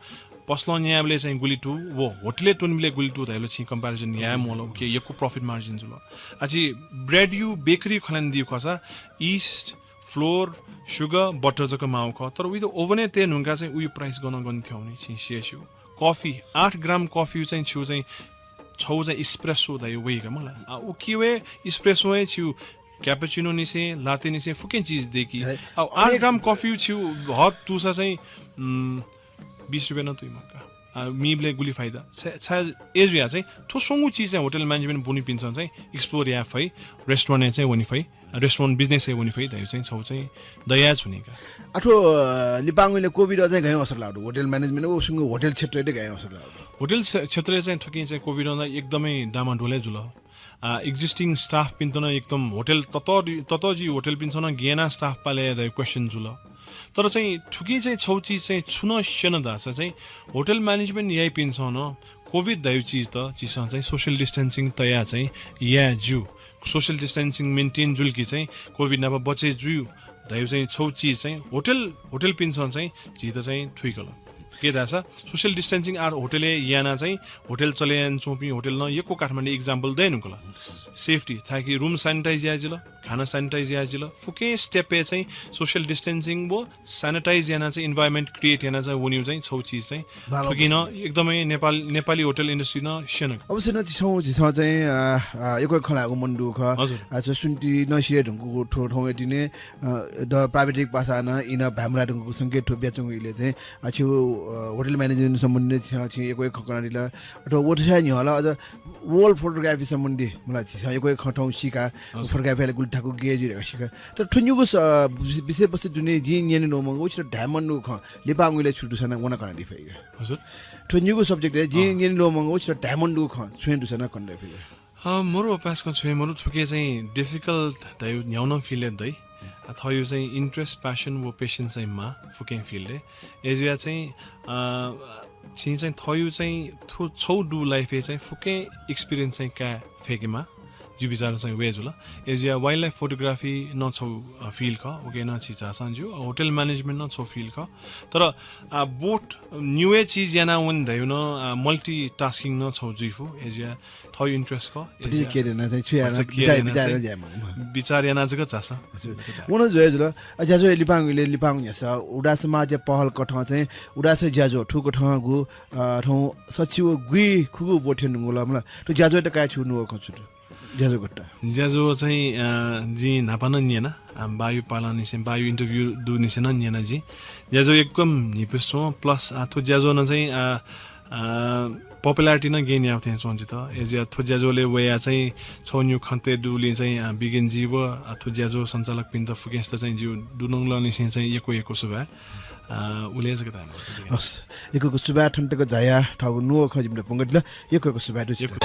पसलं न्यायेबलय् चाहिँ गुलि तू, व होटलय् त्वनेबलय् गुलि तू धयाबलय् छिं कम्प्यारिजन याये म्वाःल, उकी यक्व प्रफिट मार्जिन जुल। अझ ब्रेडयु बेकरी खँ ल्हानादीगु खःसा यिस्ट, flour, sugar, butter जक माःगु खः। तर उइत oven-य् तये धुंकाः चाहिँ उयो price गन गन थ्यंगु नि छिं स्यू। Coffee, आठ ग्राम coffee चाहिँ छिउ चाहिँ छौ चाहिँ espresso धाइ वइका मला। आ, उकी वे espresso हे छिउ cappuccino निसें, latte निसें फुक्कं चिज दय्की। आ, आठ ग्राम coffee छिउ हद तुसा चाहिँ, उम्, बीस रुपियाँ नं तुइ मखु का। आ, मिबले गुलि फाइदा। छ-, छ-, एजुया चाहिँ थ्व स्वंगू चिज चाहिँ hotel management ब्वनीपिन्सं चाहिँ explore याये फइ, restaurant-य् चाहिँ वने फइ, restaurant business-य् वने फइ धाइ चाहिँ छौ चाहिँ दया छुनि का। आ, थ्व, अ, लिपांगुले COVID चाहिँ गय् असर लाःगु दु? Hotel management व सुंगु hotel क्षेत्रय् गय् असर लाःगु दु? Hotel क्षे-, क्षेत्रय् चाहिँ थुकिं चाहिँ COVID चाहिँ एकदमै डामाडोलय् जुल। आ, existing staff-पिन्त नं एकदम hotel तत-, ततःजि hotel-पिन्सं नं गेना staff पाले धाइ question जुल। तर चाहिँ थुकिं चाहिँ छौ चिज चाहिँ छु नं स्यन धाःसा चाहिँ hotel management याइपिन्सं नं COVID धाइ चिज त झीसं चाहिँ social distancing तया चाहिँ या ज्यू। Social distancing maintain जुल कि चाहिँ COVID नाप बचे जुयु धाइ चाहिँ छौ चिज चाहिँ hotel, hotel-पिन्सं चाहिँ झीत चाहिँ थुइकल। के धाःसा social distancing आर hotel-य् याना चाहिँ hotel चले याना च्वंपिं hotel नं यक्व काठमाडौं example दय् नुकल। Safety, थाकि room sanitize याजिल, खाना sanitize याजिल, फुक्कं step-य् चाहिँ social distancing व sanitize याना चाहिँ environment create याना चाहिँ वन्यु चाहिँ छौ चिज चाहिँ थुकिं नं एकदमै नेपाल, नेपाली hotel industry नं स्यन। अवश्य नं झीसं, झीसं चाहिँ, अ, अ, यक्व खँ ल्हायेगु मन दु खः। हजुर। अ, सुन्ति नं सिधये धुंकूगु थ्व थौं यतिने, अ, द प्राविधिक पासा नं इन भाय् मुला धुंकूगु संकेत थ्व बियाच्वंगु इले चाहिँ, अ, छिउ, अ, hotel management सम्बन्धी छि, छि यक्व यक्व खँ कनादिल। अथवा व थ्व न्ह्यः ला अझ wall photography सम्बन्धी मला झीसं यक्व यक्व खँ थौं सीका, हजुर। Photography-य् गुलि थाकु गे जुइ धकाः सीका। तर थ्व निगू स-, अ, विषय वस्तु दुने जिं न्यने ल्वःमंगु व छित धाये मन दुगु खँ लिपांगुले छु दुसा नं व नं कनादी फइ का। हजुर। थ्व निगू subject-य् जिं न्यने ल्वःमंगु व छित धाये मन दुगु खँ छुं दुसा नं कनादी फइ का। अ, मरु अपाय्सकं छुं मरु थुके चाहिँ difficult धाइ न्ह्याउ नं feel याये दइ। अ, थयु चाहिँ interest, passion व patience चाहिँ मा फुक्कं feel याये। एजुया चाहिँ, अ, छिं चाहिँ थयु चाहिँ थ्व छौ दु life-य् चाहिँ फुक्कं experience चाहिँ काये फय्केमा। जिउ बिचार चाहिँ वे जुल। एजुया wildlife photography नं छौ, अ, feel खः, उके नं छि झासँ ज्यू, अ, hotel management नं छौ feel खः। तर, अ, both निउ चिज याना वन धायु नं, अ, multitasking नं छौ जुइ फु, एजुया थयु interest खः, भतिचा एजुया care याना चाहिँ छु याना भतिचा care बिचार, याना बिचार चाहिँ याना ज्यामा। बिचार याना जक झासँ। हजुर। व नं जुया जुल। अ, ज्याझ्वः लिपांगुले लिपांगु न्ह्यसः उदाय् समाज पहल कथं चाहिँ उदाय् ज्याझ्वः थुकथंगु, अ, थौं सच्छि व गुइखुगू ब्वथ्यंगु ला मला। थ्व ज्याझ्वःयात काय् छु नुगः खँ छु दु? ज्याझ्वः गथे? ज्याझ्वः चाहिँ, अ, जिं न्हापा नं न्यना, अ, बायु पालांनिसें, बायु interview दुनिसें नं न्यना जिं। ज्याझ्वः यक्वं न्हिपु च्वं, plus, अ, थ्व ज्याझ्वः नं चाहिँ, अ, अ, popularity नं gain याःगु थें च्वं जित। एजुया थ्व ज्याझ्वलय् वया चाहिँ छौ निउ खँ तये दुलिं चाहिँ, अ, बिगेन जि व, अ, थ्व ज्याझ्वः सञ्चालकपिन्त फुक्कसित चाहिँ जिउ दुनुगलंनिसें चाहिँ यक्व यक्व सुभाय्। अ, उले जक धायेमाः। हस्, यक्व यक्व सुभाय् थन तक झाया थःगु नुगः खँ जिमित प्वंकादिल। यक्व यक्व सुभाय् दु छित। यक्व।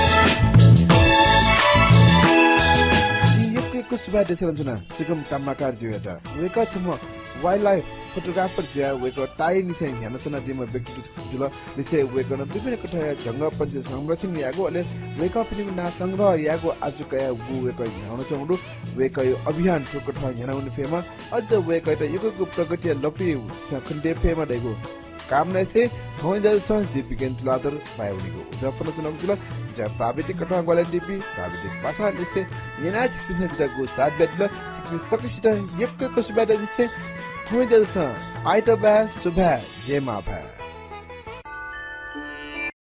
जिं यक्व यक्व सुभाय् देछानाच्वना सिकम ताम्राकार ज्यूयात। वय्कः छम्ह wildlife photographer जुयाः वय्कः ताःनिसें न्ह्यानाच्वनादीम्ह व्यक्तित्व जुल। लिसें वय्कलं विभिन्न कथंया जंगल पंक्षी संरक्षण यायेगु, अले वय्कःपिनिगु नां संग्रह यायेगु आजु कयाः वय्कः न्ह्यानाच्वंगु दु। वय्कःया अभियान थुकथं न्ह्यानावने फयेमा। अझ वय्कःयात यक्व यक्व प्रगतिया लँपुइ खने फयेमा धइगु कामना यासें थौंया ज्याझ्वलय् जि बिगेन तुलाधर बाय् वनेगु उजं फ्वनाच्वनागु जुल। जितः प्राविधिक कथं ग्वाहालि यानादीपिं प्राविधिक पासांनिसें न्यनाः छिकपिन्सं जितः गु साथ बियादिल। छिकपिं सकसितं यक्व यक्व सुभाय् दु। थौंया ज्याझ्वलय् आइतबाय् सुभाय्, जय मांभाय्।